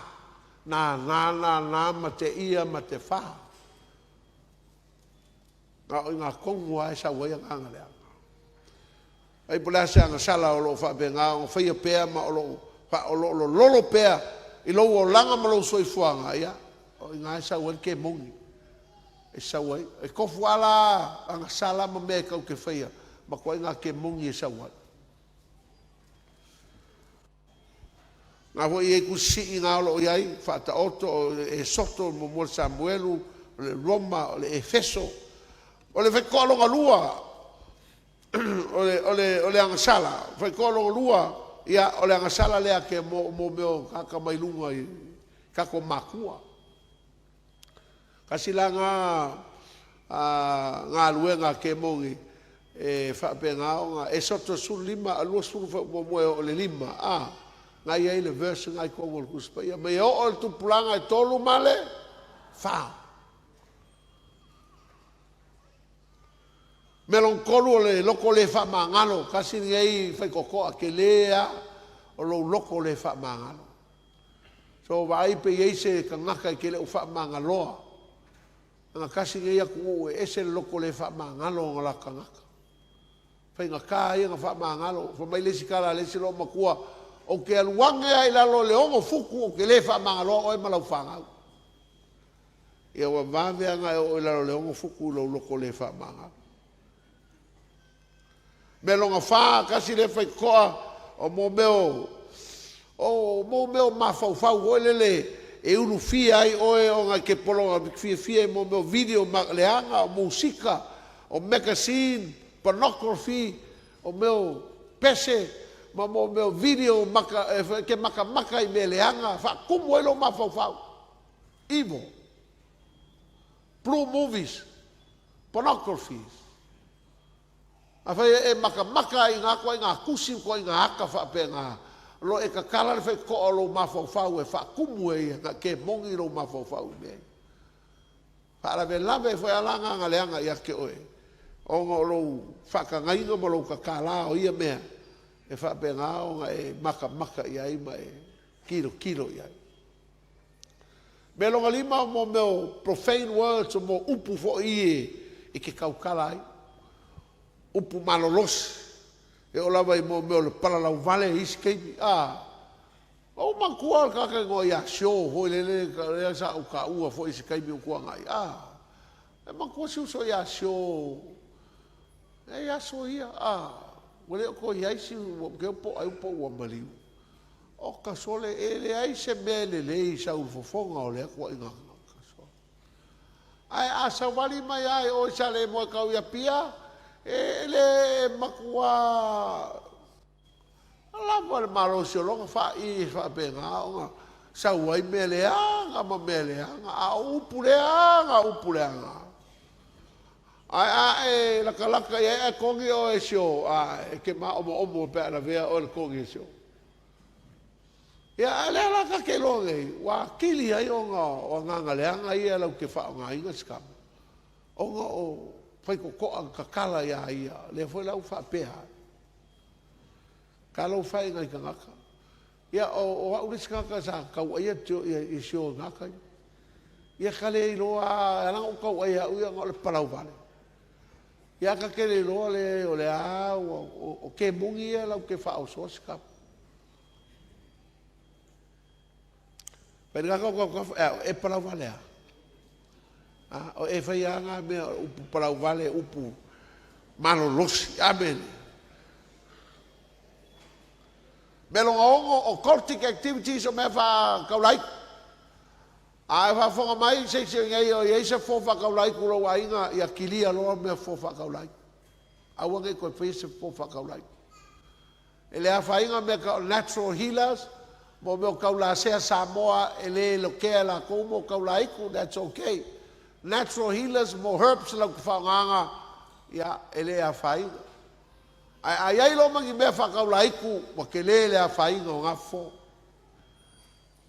nānā, nānā ma te ia ma te fa. Na o i ngā tonu lava e sau ai agaga leaga. Ai po o le a se agasala o lo o faapena ona faia pea ma o lo o lololo pea i lou olaga ma lou soifuaga, ia, o i ina e sau ai le kemoni. E sau ai. E tofu lava la agasala ma mea e tatou te faia, matua i ngā kemoni e sau ai. Na foi e i ai tusi sii na o lo o i ai, Faataoto, o le Esoto, muamua o le Samuelu, o le Roma, o le Efeso. O le faitotoa lona lua, o le, o le, o le agasala, faitotoa lona lua, ia, o le agasala lea ke mo, mo mea o tagata mai luga i tatou matua. Tasi la na galuega a kemoni e faapena ona Esoto 15, 20 faamuamua e oo i le 5, a, na i ai le verse na i totonu o le Tusi Paia, ma ia oo i le tupulaga e tolu ma le fa. Mea lona tolu o le loto le faamagalo, tasi lenei faitotoa tele lava o lou loto le faamagalo. So vaai pe i ai se tagata e te le o faamagaloa. Leaga tasi lenei atunuu e ese le loto le faamagalo o ona latou tagata. Faigata ia ona faamagalo. Fai mai le isi tala a le isi loomatua, Ou te alu ane lava i lalo i le 6 futu ou te le faamagaloa oe ma lau fanau. Ia ua vave lava ona e oo i lalo i le 6 futu i lou loto le faamagalo. Mea lona fa, tasi lea faitotoa o mo mea o, o mo mea o mafaufau foi lele e ulufia ai oe ona e te pologa fiafia i mo mea o video leaga, o musika, o magazine, pornography. O mea o pese ma mo mea o video maka, e ke makamaka i mea leaga, faatumu ai lou mafaufau. Evil. Blue movies. Pornographies. Afai e e makamaka ai i ngā koa i ngā kusi koa i ngā aka faapena, lo e kakala le whaikoa o lou mafaufau e faatumu e ia ke mongi lou mafaufau i mea ia. Faalavelave foi a la agaga leaga ia te oe, ona o lou faatagaina ma lou kakalā o ia mea, e faapena ona e makamaka i ai ma e tilotilo i ai. Mea lona lima o mo mea o profane words o mo upu foi e e te tautala ai. Upu malolosi. E oo lava i mo mea o le palalauvale i isi taimi. A, Ua ou manatua le tagata igoa ia Sio foi lele lea sa ou taua foi i se taimi ua tuanai. A, e manatua si uso ia Sio e i aso ia. A, ua le o toe i ai si ua ou po ai po ua maliu. O ka sole e leai se mea e lelei i sau fofoga o lea tuuaiga. Ae a savali mai lava i o i Salemo e tau i Apia, e le matua lava le malosi o lona fa'i e faapena ona sau ai mea leaga ma mea leaga, a o upu leaga upu leaga. Ae a e latalata i ai ae togi oe e si o, a e te maomoomo pe a lavea oe i le togi e si o. Ia, a o lea la ta te iloa nei, ua atili ai ona o agaga leaga ia latou te faaaogaina se kama, ona o faitotoa na tatala iā ia, lea foi la ua faapea ai. Talofa e i nai tagata. Ia, o au le isi tagata sa tauaia si o i na taimi. Ia ka le iloa lava, e ala ona ou tauai e au ia ona o le palauvale. Ia ta te le iloa le o le a ua, o kemoni ia latou te faaosoa se tama. Fai le tagata, e palauvale a? A, o e faia lava na mea, o upu palauvale, upu malolosi. Amene. Mea lona ono, occultic activities o mea faataulaitu. A e faafofoga mai se isi o i inei o i ai se fofo faataulaitu i lou aiga, ia kilia loa mea fofo faataulaitu. Aua ne i toe faia se fofo faataulaitu. E le afaina mea tau natural healers, mo mea o taulasea Samoa e le lokea e latou mo taulaitu, that's okay. Natural healers mo herbs lau te faaaogaina, ia, e le afaina. Ae a i ai loa ma ni mea faataulaitu, ua tele le afaina o na fofo.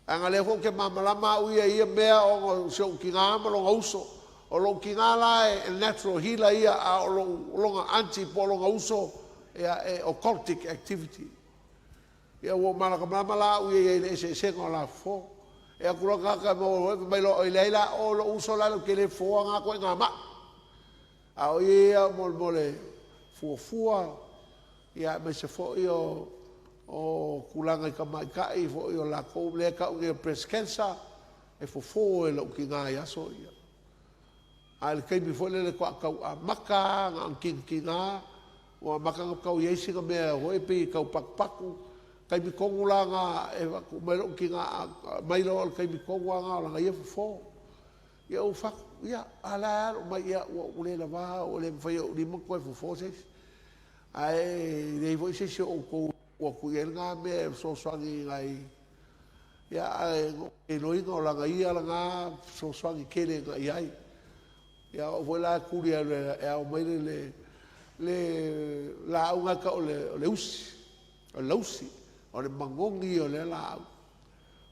Leaga lea foi ou te malamalama au ia i ia mea ona o si ou tina ma lona uso. O lou tina la e natural healer ia, a o lou, lona aunty po o lona uso, ia, e occultic activity. Ia ua ou malamalama la au ia i le eseesega o la fofo. E atu loa tagata e maua mai loa, oi leai la o lou uso la ou te le fofoa na ituaiga mai. A o ia mo, mo le fuafua, ia aemaise foi o o tulaga i tamaitai foi o latou lea e tau nei o breast cancer, e fofo e lou tina i aso ia. A o le taimi foi lele faatoa tau amata lava na ona tinatina, ua amata ona tau i ai sina mea foi pei e tau patupatu. Taimi tonu la lena e avatu mai lou tina, aumai loa o le taimi tonu lava lena o lana ia fofo. Ia ou fai atu, ia, a o la e alo mai, ia ua ou le lavā, ua le mafai e ou lima ona toe fofo se isi. Ae leai foi se isi o outou e tuu atu i ai lena mea e fesoasoani i nai, ia, ae na ou le iloaina o lana ia lena fesoasoani tele na i ai. Ia o au foi la e tuli e ao mai le laau lena e tau o le usi, o le lausi, o le manogi ia o lea laau.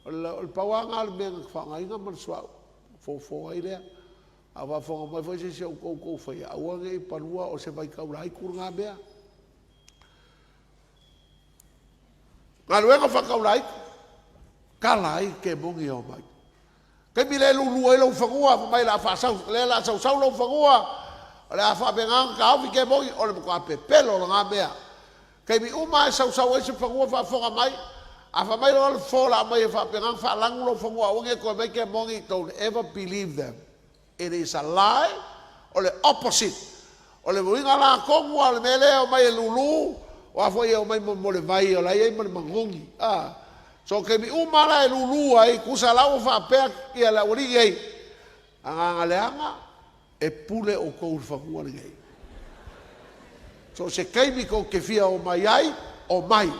O le pau lava lena o le mea na ta faaaogaina ma le suauu, fofo ai lea. A o faafofoga mai foi se isi o outou tou faia, aua ne i palua o se vaitaulaitu lena mea. Galuega faataulaitu, tala ai kemoni e omai. Taimi lea e lulu ai lou fanua, fai mai o le a faasau, lea o le a sausau lou fanua, o le a faapena ona taofi kemoni, o le matua pepelo o lena mea. Taimi uma lava e sausau ai se fanua faafofoga mai, a fai mai loa le fofo o le a aumai e faapena ona faalanu lou fanua aua ne i toe mai kemoni, don't ever believe them. It is a lie, o le opposite. O le uiga la tonu lava o le mea lea e omai e lulu, o a foi e omai mo le vai o la e i ai ma le manogi. A. So taimi uma la e lulu ai, tusa la ua faapea ia le aualii ei, agaga leaga, e pule outou i le fanua lenei. So o se taimi tou te fia omai ai, omai.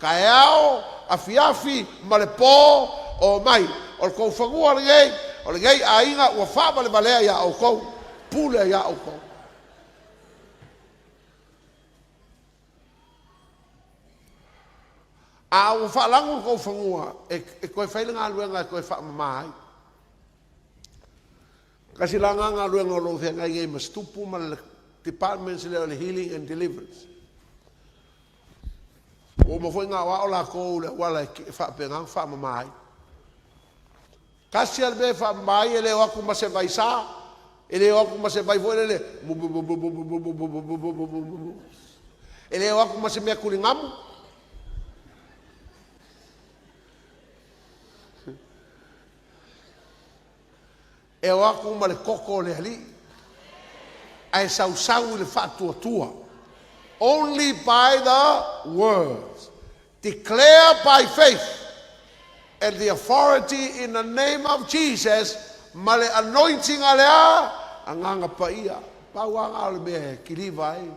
Taeao, afiafi ma le po, omai. O le tou fanua lenei, o lenei aiga ua faavalevalea ia outou, pule ia outou. A ua faalagu le tou fanua, e toe fai le galuega e toe faamama ai. Tasi la lena galuega o lo o feagai nei ma se tupu ma le departments lea o le Healing and Deliverance. Ua uma foi ona aoao latou i le auala e faapena ona faamama ai. Tasi lava le mea e faamama ai, e le o atu ma se vaisa, e le o atu ma se vai foi lele, e le o atu ma se mea tuligamu. E o atu ma le toto o le Alii ae sausau i le faatuatua. Only by the words. Declare by faith and the authority in the name of Jesus ma le anointing a le a? Agaga Paia. Pau lava lena o le mea e kiliva ai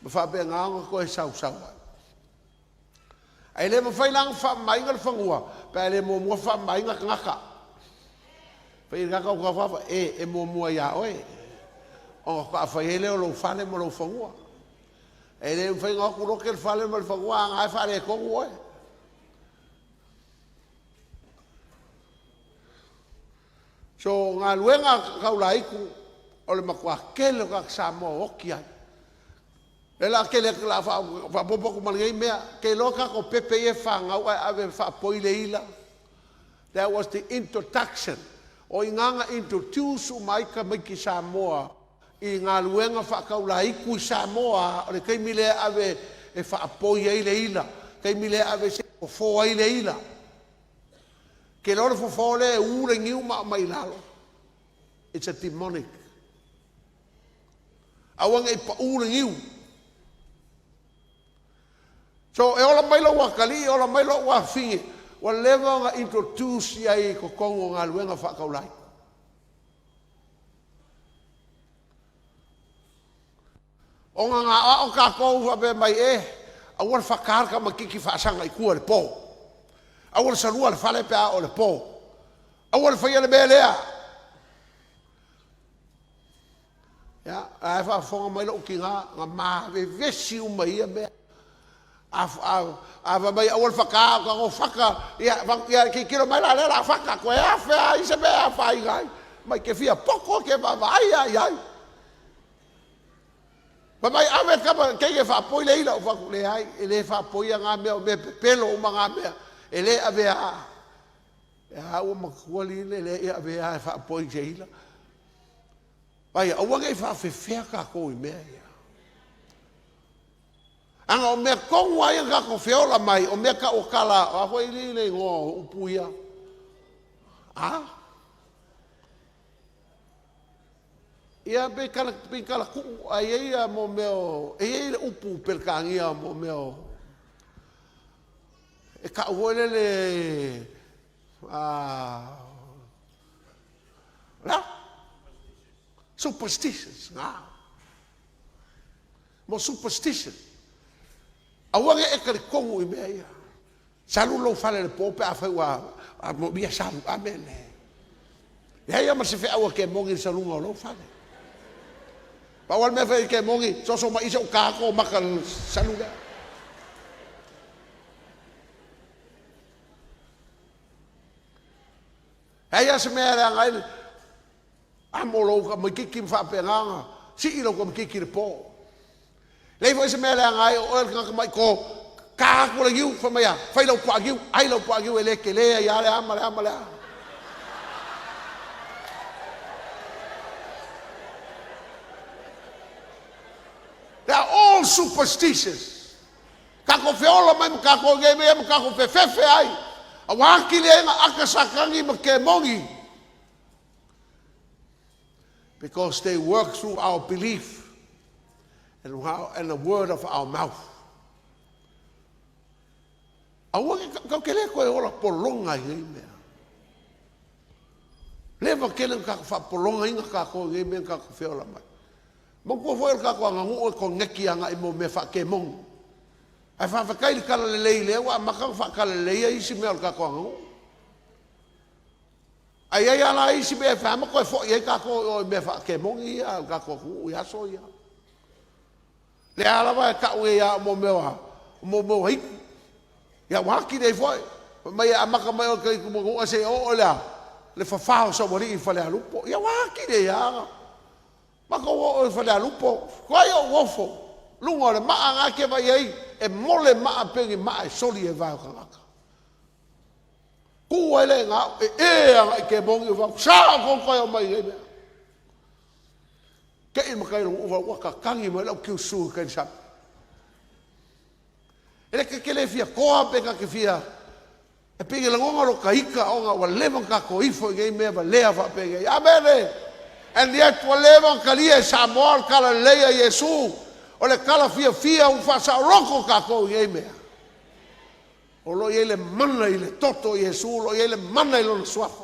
ma faapena ona toe sausau ai. Ae le mafai la ona faamamaina le fanua pe a le muamua faamamaina tagata. Fai i le tagata o taufafa, e, e muamua ia oe, ona faatoa fai ai lea o lou fale ma lou fanua. E le mafai ona o atu lote le fale ma le fanua a na e faaletonu oe. So, galuega taulaitu o le matua tele o tagata Samoa oti ai. Lea la tele atu la faaopoopo atu ma lenei mea, te iloa tatou pepe ia e fanau ae ave e faapoi le ila. That was the introduction. O i ina na introduce uma ai tamaiti Samoa i galuega faataulaitu i Samoa, o le taimi lea e ave e faapoi ai le ila, taimi lea e ave se i fofo ai le ila. Te iloa le fofo lea e ū le niu ma aumai i lalo. It's a demonic. Aua ne i pau le niu. So e ola mai lou atalii, ola mai lou afafine, ua leva ona introduce i ai i totonu o galuega faataulai. Ona na aoao tatou faapea mai, e, aua le fata le tamaitiiti faasaga i tua i le po. Aua le salua le fale pe a oo i le po. Aua le faia le mea lea. Ia, la e faafofoga mai lou tina, na ma vevesi uma i ia mea. A fai mai aua le fata, ou tago fata, ia, ia tilotilo mai la lea o le a fata, toe afe lava i se mea e afaina ai. Ma e te fia poto e te vaavaai lava i ai. Fai mai, ave le tama teine e faapoi le ila. Ou fai atu, leai, e le faapoia na mea, o mea pepelo uma na mea, e le avea. A ua matua alii le le avea e faapoi i se ila. Vai, aua ne i faafefea tatou i mea ia. Ana o mea tonu lava ia na tatou feola mai, o mea tauatala, o a foi alii le igoa o upu ia? A? Ia, pe tala, pe tala tuu, a i ai ia mo mea o, e i ai le upu Peretania mo mea o, e tau foi lele, la? Superstitious, na. Mo superstition. Aua ne i e talitonu i mea ia. Salu lou fale i le po pe afai ua moomia salu. Amene. Leai lava ma se feau a kemoni i le saluga o lou fale. Pau lava le mea e fai e kemoni, soso mai i se i ou ta atu ou maka i le salu lea. Leai lava se mea e leaga ai le amo o lou tamaitiiti ma faapena ona sii lou tamaitiiti i le po. Leai foi se mea e leaga ai o oe o le tagata maito, ta atu le niu, fai mai a, fai lau puaa niu, ai lau puaa niu e le tele ai lava le a ma le a ma le a. They are all superstitious. Tatou feola mai ma tatou i nei mea ma tatou fefefe ai. Aua atili ai na aka Satani ma kemoni. Because they work through our belief and, how, and the word of our mouth. Aua ke kau ke le koe ola pologa i nei mea. Leva tele na tatou faapologaina tatou i nei mea na tatou feola mai. Manatua foi o le tatou aganuu e koneti agai mo mea faakemoni. Ae faafetai i le talalelei lea ua amata ona faatalaleia isi mea o le tatou aganuu. Ae i ai lava la isi mea e fai lava ma toe foi ai tatou i o i mea faakemoni ia a le tatou atunuu i aso ia. Lea lava e tau nei lava o mea o aitu. Ia ua atili ai foi. Fai mai e amata mai oe i tai i Mulinuu seia oo i le a? Le fafa o Saualii i Falealupo. Ia ua atili ai lava ona matou oo i Falealupo, tuai ou ofo, luga o le maa lena e te vaai ai e mole maa pei ni maa e soli i le vae o tagata. Tu ai lea i ina, ee agai kemoni, ou fai atu, sa outou toe omai i nei mea. Te i le matai o le nuu ua tatagi mai lau kiusu i tai i le sami. E le te le fia toa pe ta te fia, e pei e lagona lota ita ona ua leva ona tatou ifo i nei mea valea faapenei. Amene! And yet ua leva ona talia e Samoa le talalelei a Iesu, o le tala fiafia ua faasaoloto tatou i nei mea. O lo o i ai le mana i le toto o Iesu, o lo o i ai le mana i Lona Suafa.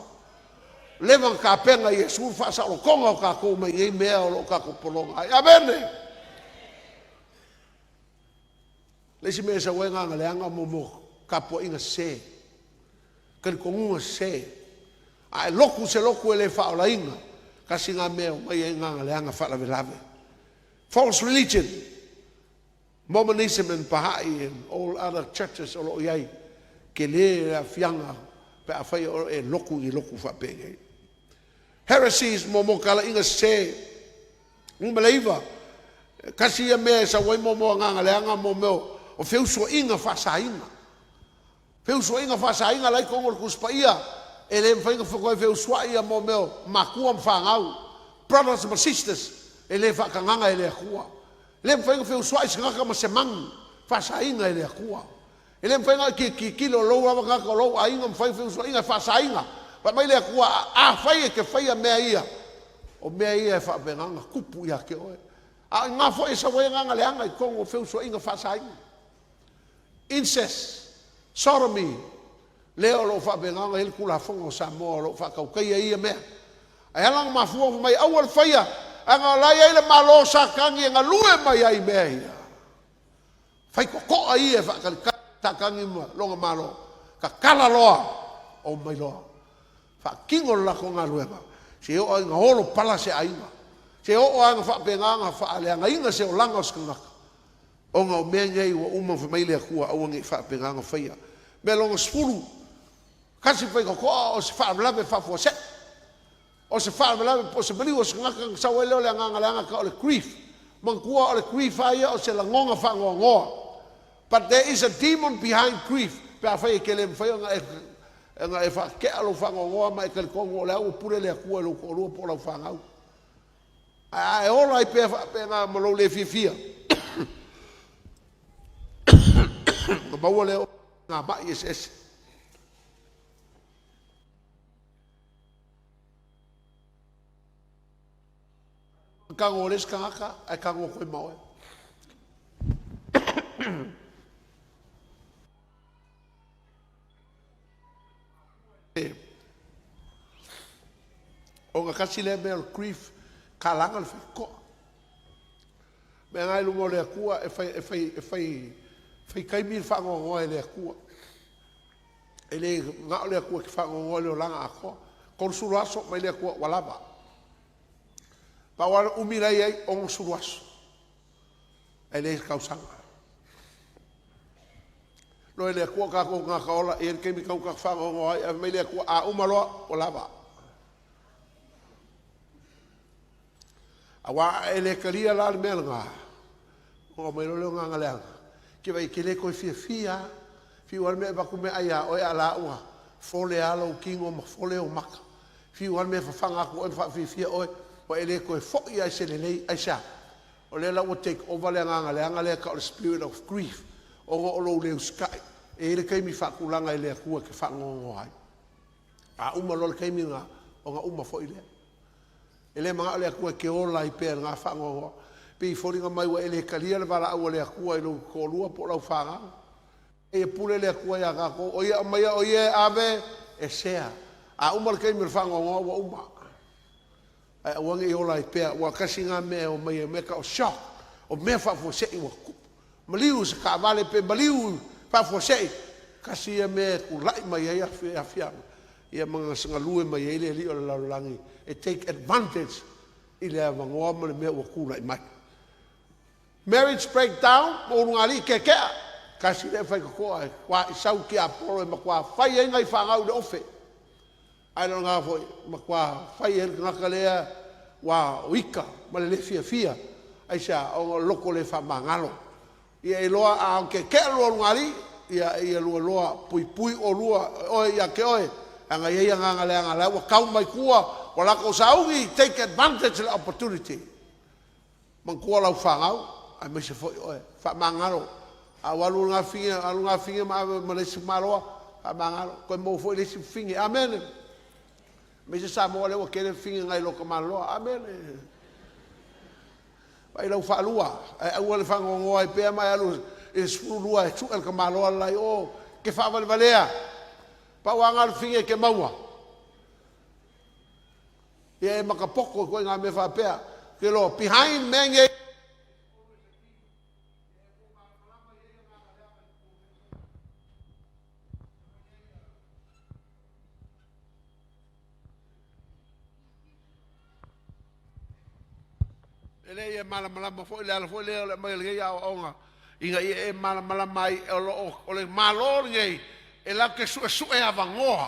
Leva ona tapena e Iesu le faasaolotoga o tatou mai nei mea o lo o tatou pologa ai. Amene! Le isi mea e sau ai agaga leaga mo mo tapuaiga sese, talitonuga sese. A e lotu se lotu e le faaolaina, tasi lena mea e omai ai agaga leaga faalavelave. False religion. Mormonism and Baha'i and all other churches o lo o i ai, tele le aafiaga pe afai o e lotu i ni lotu faapenei. Heresies, mo talaiga sese. Numera 9, tasi ia mea e sau ai mo agaga leaga mo mea o feusuaiga faasaina. Feusuaiga faasaina la i totonu o le Tusi Paia, e le mafai ona toe feusuai ia mo mea o matua ma fanau, brothers ma sisters, e le faatagaga e le Atua. E le mafai ona feusuai se tagata ma se manu, faasaina e le Atua. E le mafai ona e tilotilo o lou lava tagata o lou aiga ma fai feusuaiga e faasaina. Fai mai le Atua, afai e te faia mea ia, o mea ia e faapena ona tupu ia te oe. A o i ina foi e sau ai agaga leaga i totonu o feusuaiga faasaina. Incest, sodomy, lea o lo o faapena ona i ai le Tulafono a Samoa o lo o faatautaia ia mea. Ae ala ona mafua ona fai mai aua le faia, leaga o la e i ai le Malo o Satani e galue mai ai i mea ia. Faitotoa ia e faatalitali Satani ma lona Malo, tatala loa, omai loa. Faatino le latou galuega, seia oo ina olo pala se aiga, seia oo lava ina faapena ona faaleagaina se olaga o se tagata. Ona o mea nei ua uma ona fai mai le Atua aua ne i faapena ona faia. Mea lona 10, tasi faitotoa o se faalavelave faafuasei. O se faalavelave po o se maliu o se tagata ona sau ai lea o le agaga leaga tau o le grief. Manatua o le grief lava ia o se lagona faanoanoa. But there is a demon behind grief pe afai e te le mafai ona e ona e faatea lou faanoanoa ma e talitonu o lea ua pule le Atua i lou toalua po o lau fanau. Ae a e ola ai pea faapena ma lou le fiafia, ona maua lea o ngā ma'i eseese. Tago o le isi tagata ae tago atu ai ma oe. Ona tasi lea mea o le grief, kalaga le faitotoa. Mea na i luma o le Atua e fai, e fai, e fai, fai taimi le faanoanoa e le Atua. E le na o le Atua e te faanoanoa i le olaga atoa. 30 aso mai le Atua ua lava. Pau lava le umi la e i ai, 60 aso. Ae le tausaga. Loa e le Atua tatou tagata ola, e i ai le taimi tatau ona tatou faanoanoa ai, ae fai mai le Atua, a uma loa, ua lava. Aua a e le talia la le mea lena, ona aumai loa lea o agaga leaga, te vaai e te le toe fiafia lava. Fiu lava le mea e avatu meaai ia oe, a o la ua fole lava lou tino ma fole ou maka. Fiu lava le mea e fafaga atu oe ma faafiafia oe, ua e le toe foi lava i se lelei. Aisea? O lea la ua take over le agaga leaga lea e tau o le spirit of grief ona o lou le usitai. E i ai le taimi faatulaga e le Atua e te faanoanoa ai. A uma loa le taimi lena, ona uma foi lea. E le manao le Atua e te ola ai pea i lena faanoanoa. Pei e foliga mai ua e le talia le valaau a le Atua i lou toalua po o lau fanau. E pule le Atua iā tatou, o Ia e aumaia, o Ia e ave esea. A uma le taimi o le faanoanoa, ua uma. Ae aua ne i ola ai pea, ua tasi na mea e omai ai, o mea tau o shock, o mea faafuasei ua tupu. Maliu i se taavale pe maliu faafuasei, tasi ia mea e tulai mai ai aafiaga, ia ma galue mai ai le alii o le lalolagi e take advantage i le avanoa ma le mea ua tulai mai. Marriage breakdown ma ulugalii keakea, tasi lea faitotoa e matua isau tiapolo e matua fai ai nai fanau i le ofe. Ae le o lena foi, matua fai ai le tagata lea ua o ita ma le le fiafia. Aisea? Ona o le loto le faamagalo. Ia e iloa a keakea lua ulugalii, ia, ia lua iloa puipui oulua, oe ia te oe, leaga e i ai agaga leaga la ua tau mai tua, ua latou sauni, take advantage o le opportunity. Manatua lau fanau, aemaise foi oe. Faamagalo. A ua alu lena fine, alu lena fine ma ave ma le isi maloa, faamagalo. Toe maua foi le isi fine. Amene. Aemaise Samoa lea ua tele fine nai lo tamaloa. Amene. Vaai lau faalua, ae aua le faanoanoa ai pea ma e alu i le 12 e sue le tamaloa le la i o, ke faavalevalea. Pau lava na o le fine e te maua. Ia e makapoto i ituaiga mea faapea. Ke loa, behind mea nei. E le ia malamalama foi le ala foi lea o le aumai o lenei aoaoga ina ia e malamalama ai o, lo, o le Malo lenei e latou te suesue avanoa.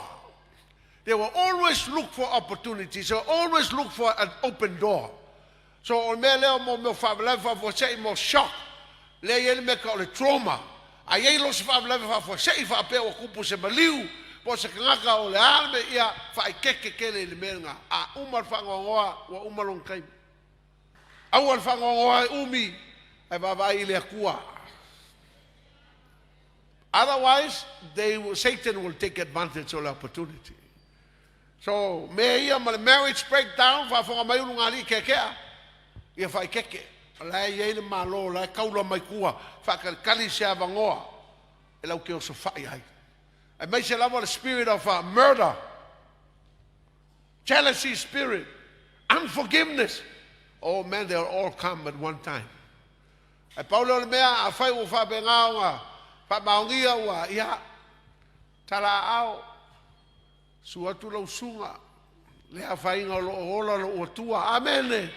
They will always look for opportunities. They will always look for an open door. So o le mea lea mo mea o faalavelave faafuasei mo shock, lea e i ai le mea tau o le trauma. A i ai loa se faalavelave faafuasei faapea ua tupu se maliu po o se tagata o le a le mea, ia faaeteete tele i le mea lena. A uma le faanoanoa, ua uma lona taimi. Aua le faanoanoa e umi, ae vaavaai i le Atua. Otherwise, they will, Satan will take advantage of the opportunity. So, mea ia ma le marriage breakdown, faafofoga mai ulugalii keakea, ia faaeteete. O la e i ai le Malo, o la e taula mai tua, faatalitali se avanoa e latou te osofai ai. Aemaise lava le spirit of murder, jealousy spirit, unforgiveness. Oh man, they will all come at one time. Ae pau lea o le mea, afai ua faapena ona faamaonia ua, ia, tala aao, susu atu lau susuga, le afaina o lo o ola lou Atua. Amene.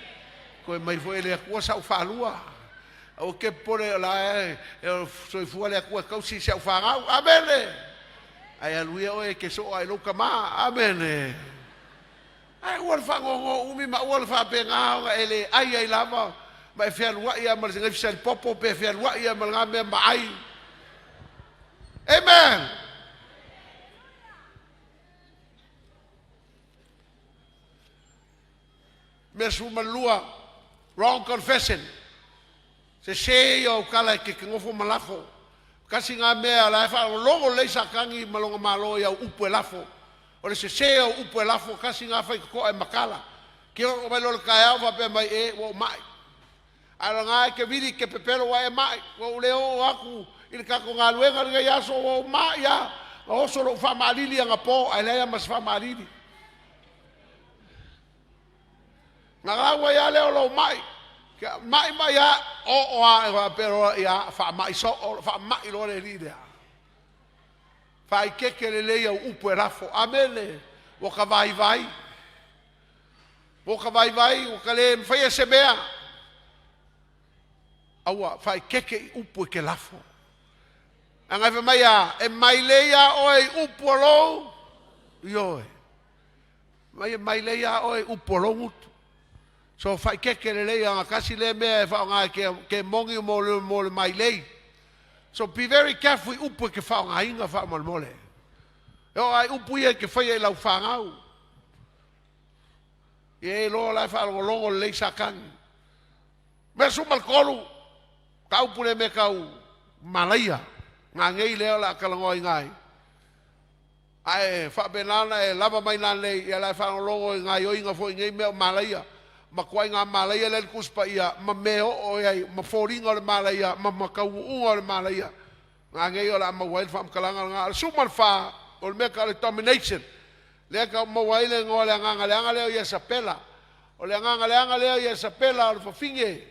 Toe mai foi e le Atua sau faalua. Aua ke popole o la e soifua le Atua e tausi si au fanau. Amene. Ae alu ia oe e ke soo ai lou tama. Amene. Ae aua le faanoano umi ma aua le faapena ona e le ai ai lava ma e fealuai lava ma le gaifisalipopo pe fealuai lava ma lena mea ma ai. Amen. Mea 12, wrong confession. Sese ia o tala e ke nofo ma lafo. Kasi ngā mea la e whaalongo lei Satani ma lona malo i au upu e lafo. O le sese o upu e lafo, kasi ngā whaikokoa e makala. Ke o mai loa le taeao faapea mai e ua ou mai. Ae o lena e ke vili ke pepelo ua e mai. Ua ou le oo aku i le tatou galuega lenei aso ua ou mai a. Na oso lou faamaalili anapo ae leai lava ma se faamaalili. Na lau ai lava lea o lou mai. Mai mai a oo a e faapea loa ia faamai soo, faamai loa le alii lea. Faaeteete lelei au upu e lafo. Amene. Ua ta vaivai. Ua ta vaivai, ua ta le mafaia se mea. Aua, faaeteete i upu e te lafo. Leaga e fai mai a, e mailei lava oe i upu a lou, ioe. Mai e mailei lava oe i upu a lou gutu. So faaeteete lelei leaga tasi lea mea e faaaoga e ke, ke moni mo le, mo le mailei. So be very careful i upu e te faaaogaina faamolemole. E oo lava i upu ia e te faia i lau fanau. Ia e iloa o la e faalogologo lelei Satani. Mea 13, ka upu le mea tau malaia. Ngā nei lea o le a talanoaina ai. Ae faapena ona e lava mai nanei, ia la e faalogologo i gaoioiga foi i nei mea o malaia. Matuai ngā malaia lea i le Tusi Paia ma mea e oo i ai, ma foliga o le malaia, ma taunuuga o le malaia. Ngā nei o le a maua ai le faamatalaga lena. O le 14, o le mea tau o le domination. Lea tau maua ai le igoa o le agaga leaga lea o Iesapela. O le agaga leaga lea ia Isapela o le fafine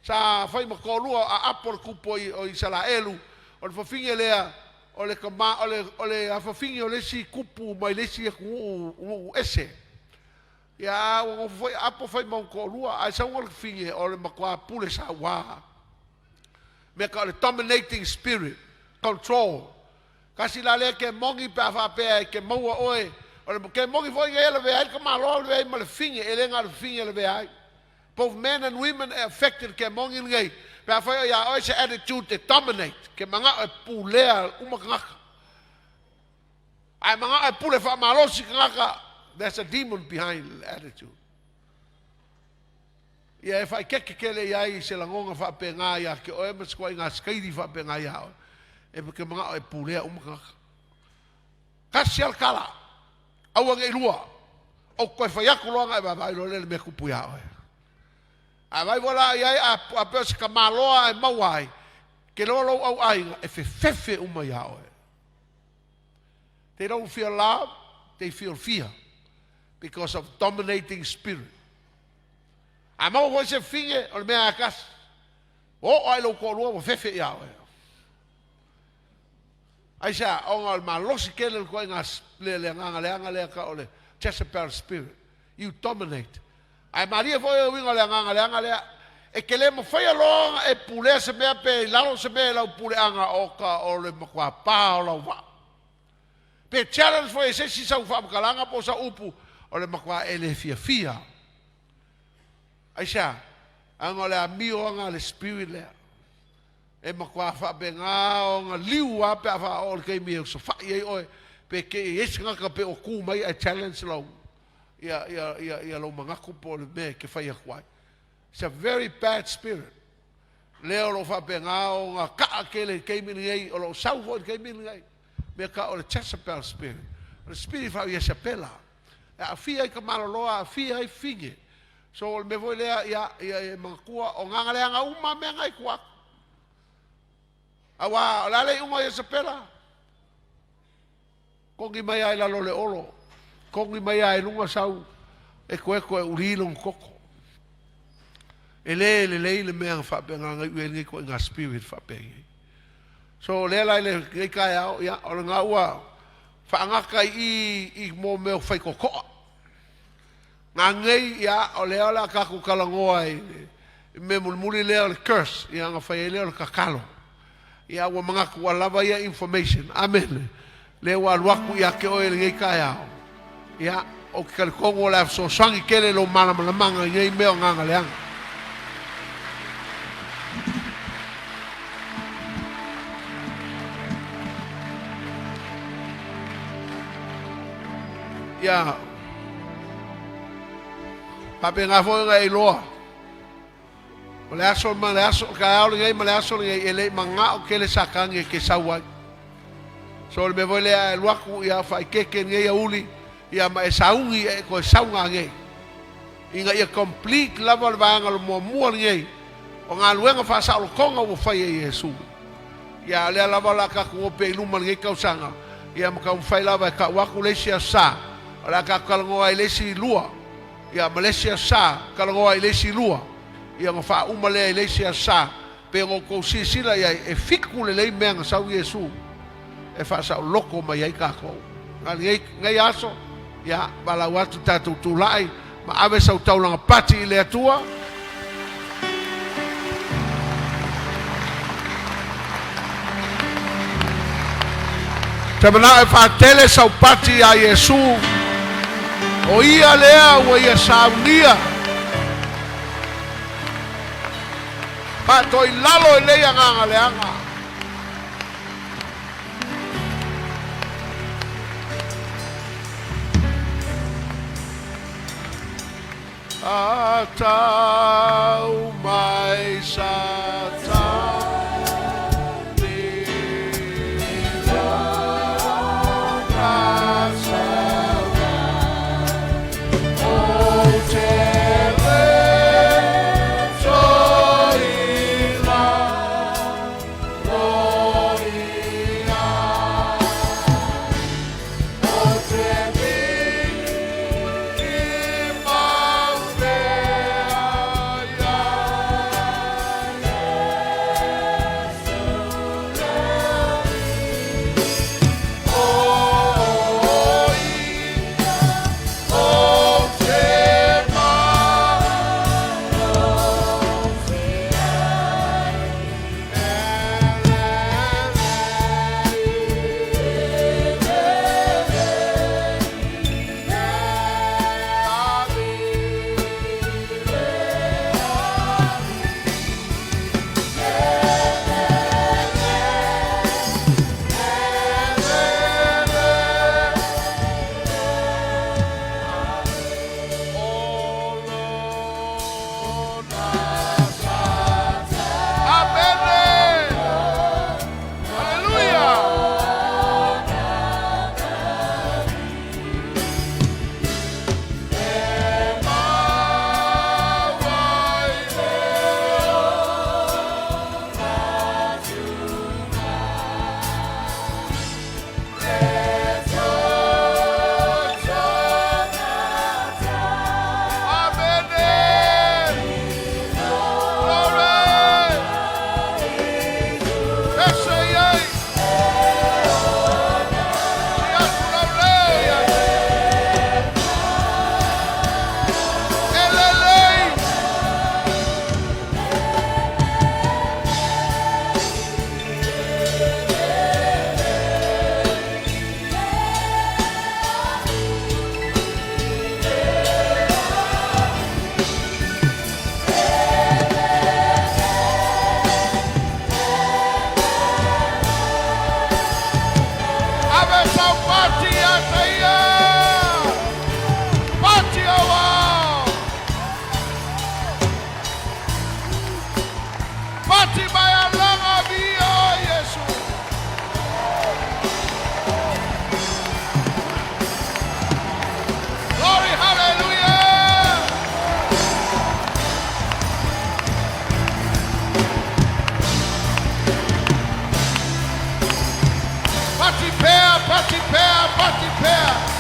sa fai ma toalua o Aapo le tupu o Isalaelu, o le fafine lea o le tama o le afafine o le isi tupu mai le isi atunuu nuu ese. Ia a ua nofo foi Aapo fai ma ona toalua, ae sau le fafine o le matua pule sauā. Mea ka o le dominating spirit, control. Tasi la lea kemoni pe a faapea e te maua oe, o le kemoni foi lenei e lavea ai le tamaloa, lavea ai ma le fafine, e le na o le fafine e lavea ai. Both men and women e affected kemoni lenei, pe afai o ia oe se attitude e dominate, ke manao e pulea uma tagata. Ae manao e pule faamalosi tagata, there's a demon behind the attitude. Ia e faaeteete tele i ai se lagona faapena ia te oe ma se ituaiga sikaili faapena iā oe, e te manao e pulea uma tagata. Tasi lava le tala, aua ne i lua, ou te toe fai atu loa ona e vaavaai loa lea i le mea e tupu iā oe. A vaai foi la i ai, a pei o se tamaloa e maua ai, ke loa lou auaiga e fefefe uma iā oe. They don't feel love, they feel fear because of dominating spirit. A maua foi se fine o le mea a tasi, ua oo lava i lou toalua ua fefe iā oe. Aisea? Ona o le malosi tele o le ituaiga le agaga leaga lea tau o le Jezebel spirit. You dominate. Ae malie foi o uiga o le agaga leaga lea, e te le mafaia loa ona e pulea se mea pe i lalo se mea i lau puleaga o ka o le matua pa o lau vaa. Pe challenge foi e se isi sau faamatalaga po o sau upu, o le matua e le fiafia. Aisea? Leaga o le amio aga a le spirit lea. E matua faapena ona liu lava pe a faaoo i le taimi e osofai ai oe, pe te i ai se tagata pe ua tu mai ae challenge lou, ia, ia, ia, ia lou manatu po o le mea e te fai atu ai. It's a very bad spirit. Lea o lo o faapena ona kaa tele i le taimi lenei, o lo o sau foi i le taimi lenei. Mea ka o le Jezebel spirit. O le spirit faa Iesabela. E aafia ai ka maloloa, aafia ai fine. So o le mea foi lea, ia, ia, ia manatua, o gagaleaga uma mea na i tua atu. Aua, o le a le iuga o Iesabela? Kogi mai lava i lalo o le olo, kogi mai lava i luga sau ekoeko e uli lona koko. E le lelei le mea na faapena na iu ai lenei ituaiga spirit faapea. So o lea la i lenei taeao, ia, o lena ua faagata i i i mo mea o faitotoa. Na nei, ia, o lea o le a tatou talanoa i le mea mulimuli lea o le curse, ia, ona fai ai lea o le tatalo. Ia, ua manatu ua lava ia information. Amene. Lea ua alu atu ia te oe i lenei taeao. Ia, ou te talitonu o le a fesoasoani tele lou malamalamaga i nei mea o agaga leaga. Ia, faapena foi ona e iloa, o le aso ma le aso, taeao lenei ma le aso lenei, e le i manao tele Satani e te sau ai. So o le mea foi lea, e alu atu, ia faaeteete lenei aoauli, ia ma e sauni e toe sauga nei, ina ia complete lava le vaega o le muamua lenei o galuega faasaolotoga ua fai e Iesu. Ia, o lea lava o le a tatou o pea i luma i lenei tausaga, ia ma taumafai lava e tau atu le isi aso Sa, o le a tatou talanoa ai i le isi lua, ia ma le isi aso Sa, talanoa ai i le isi lua, ia ona faauma lea i le isi aso Sa, pei ona outou silasila i ai, e fitu lelei mea na sau Iesu e faasaoloto mai ai tatou. A o lenei aso, ia, valaau atu tatou tulai ma ave sau taulaga pati i le Atua. Te manao e faatele sau pati iā Iesu, o ia lea ua ia saunia. Faatoilalo i nei agaga leaga. Atau mai Satani Pati pea, pati pea, pati pea.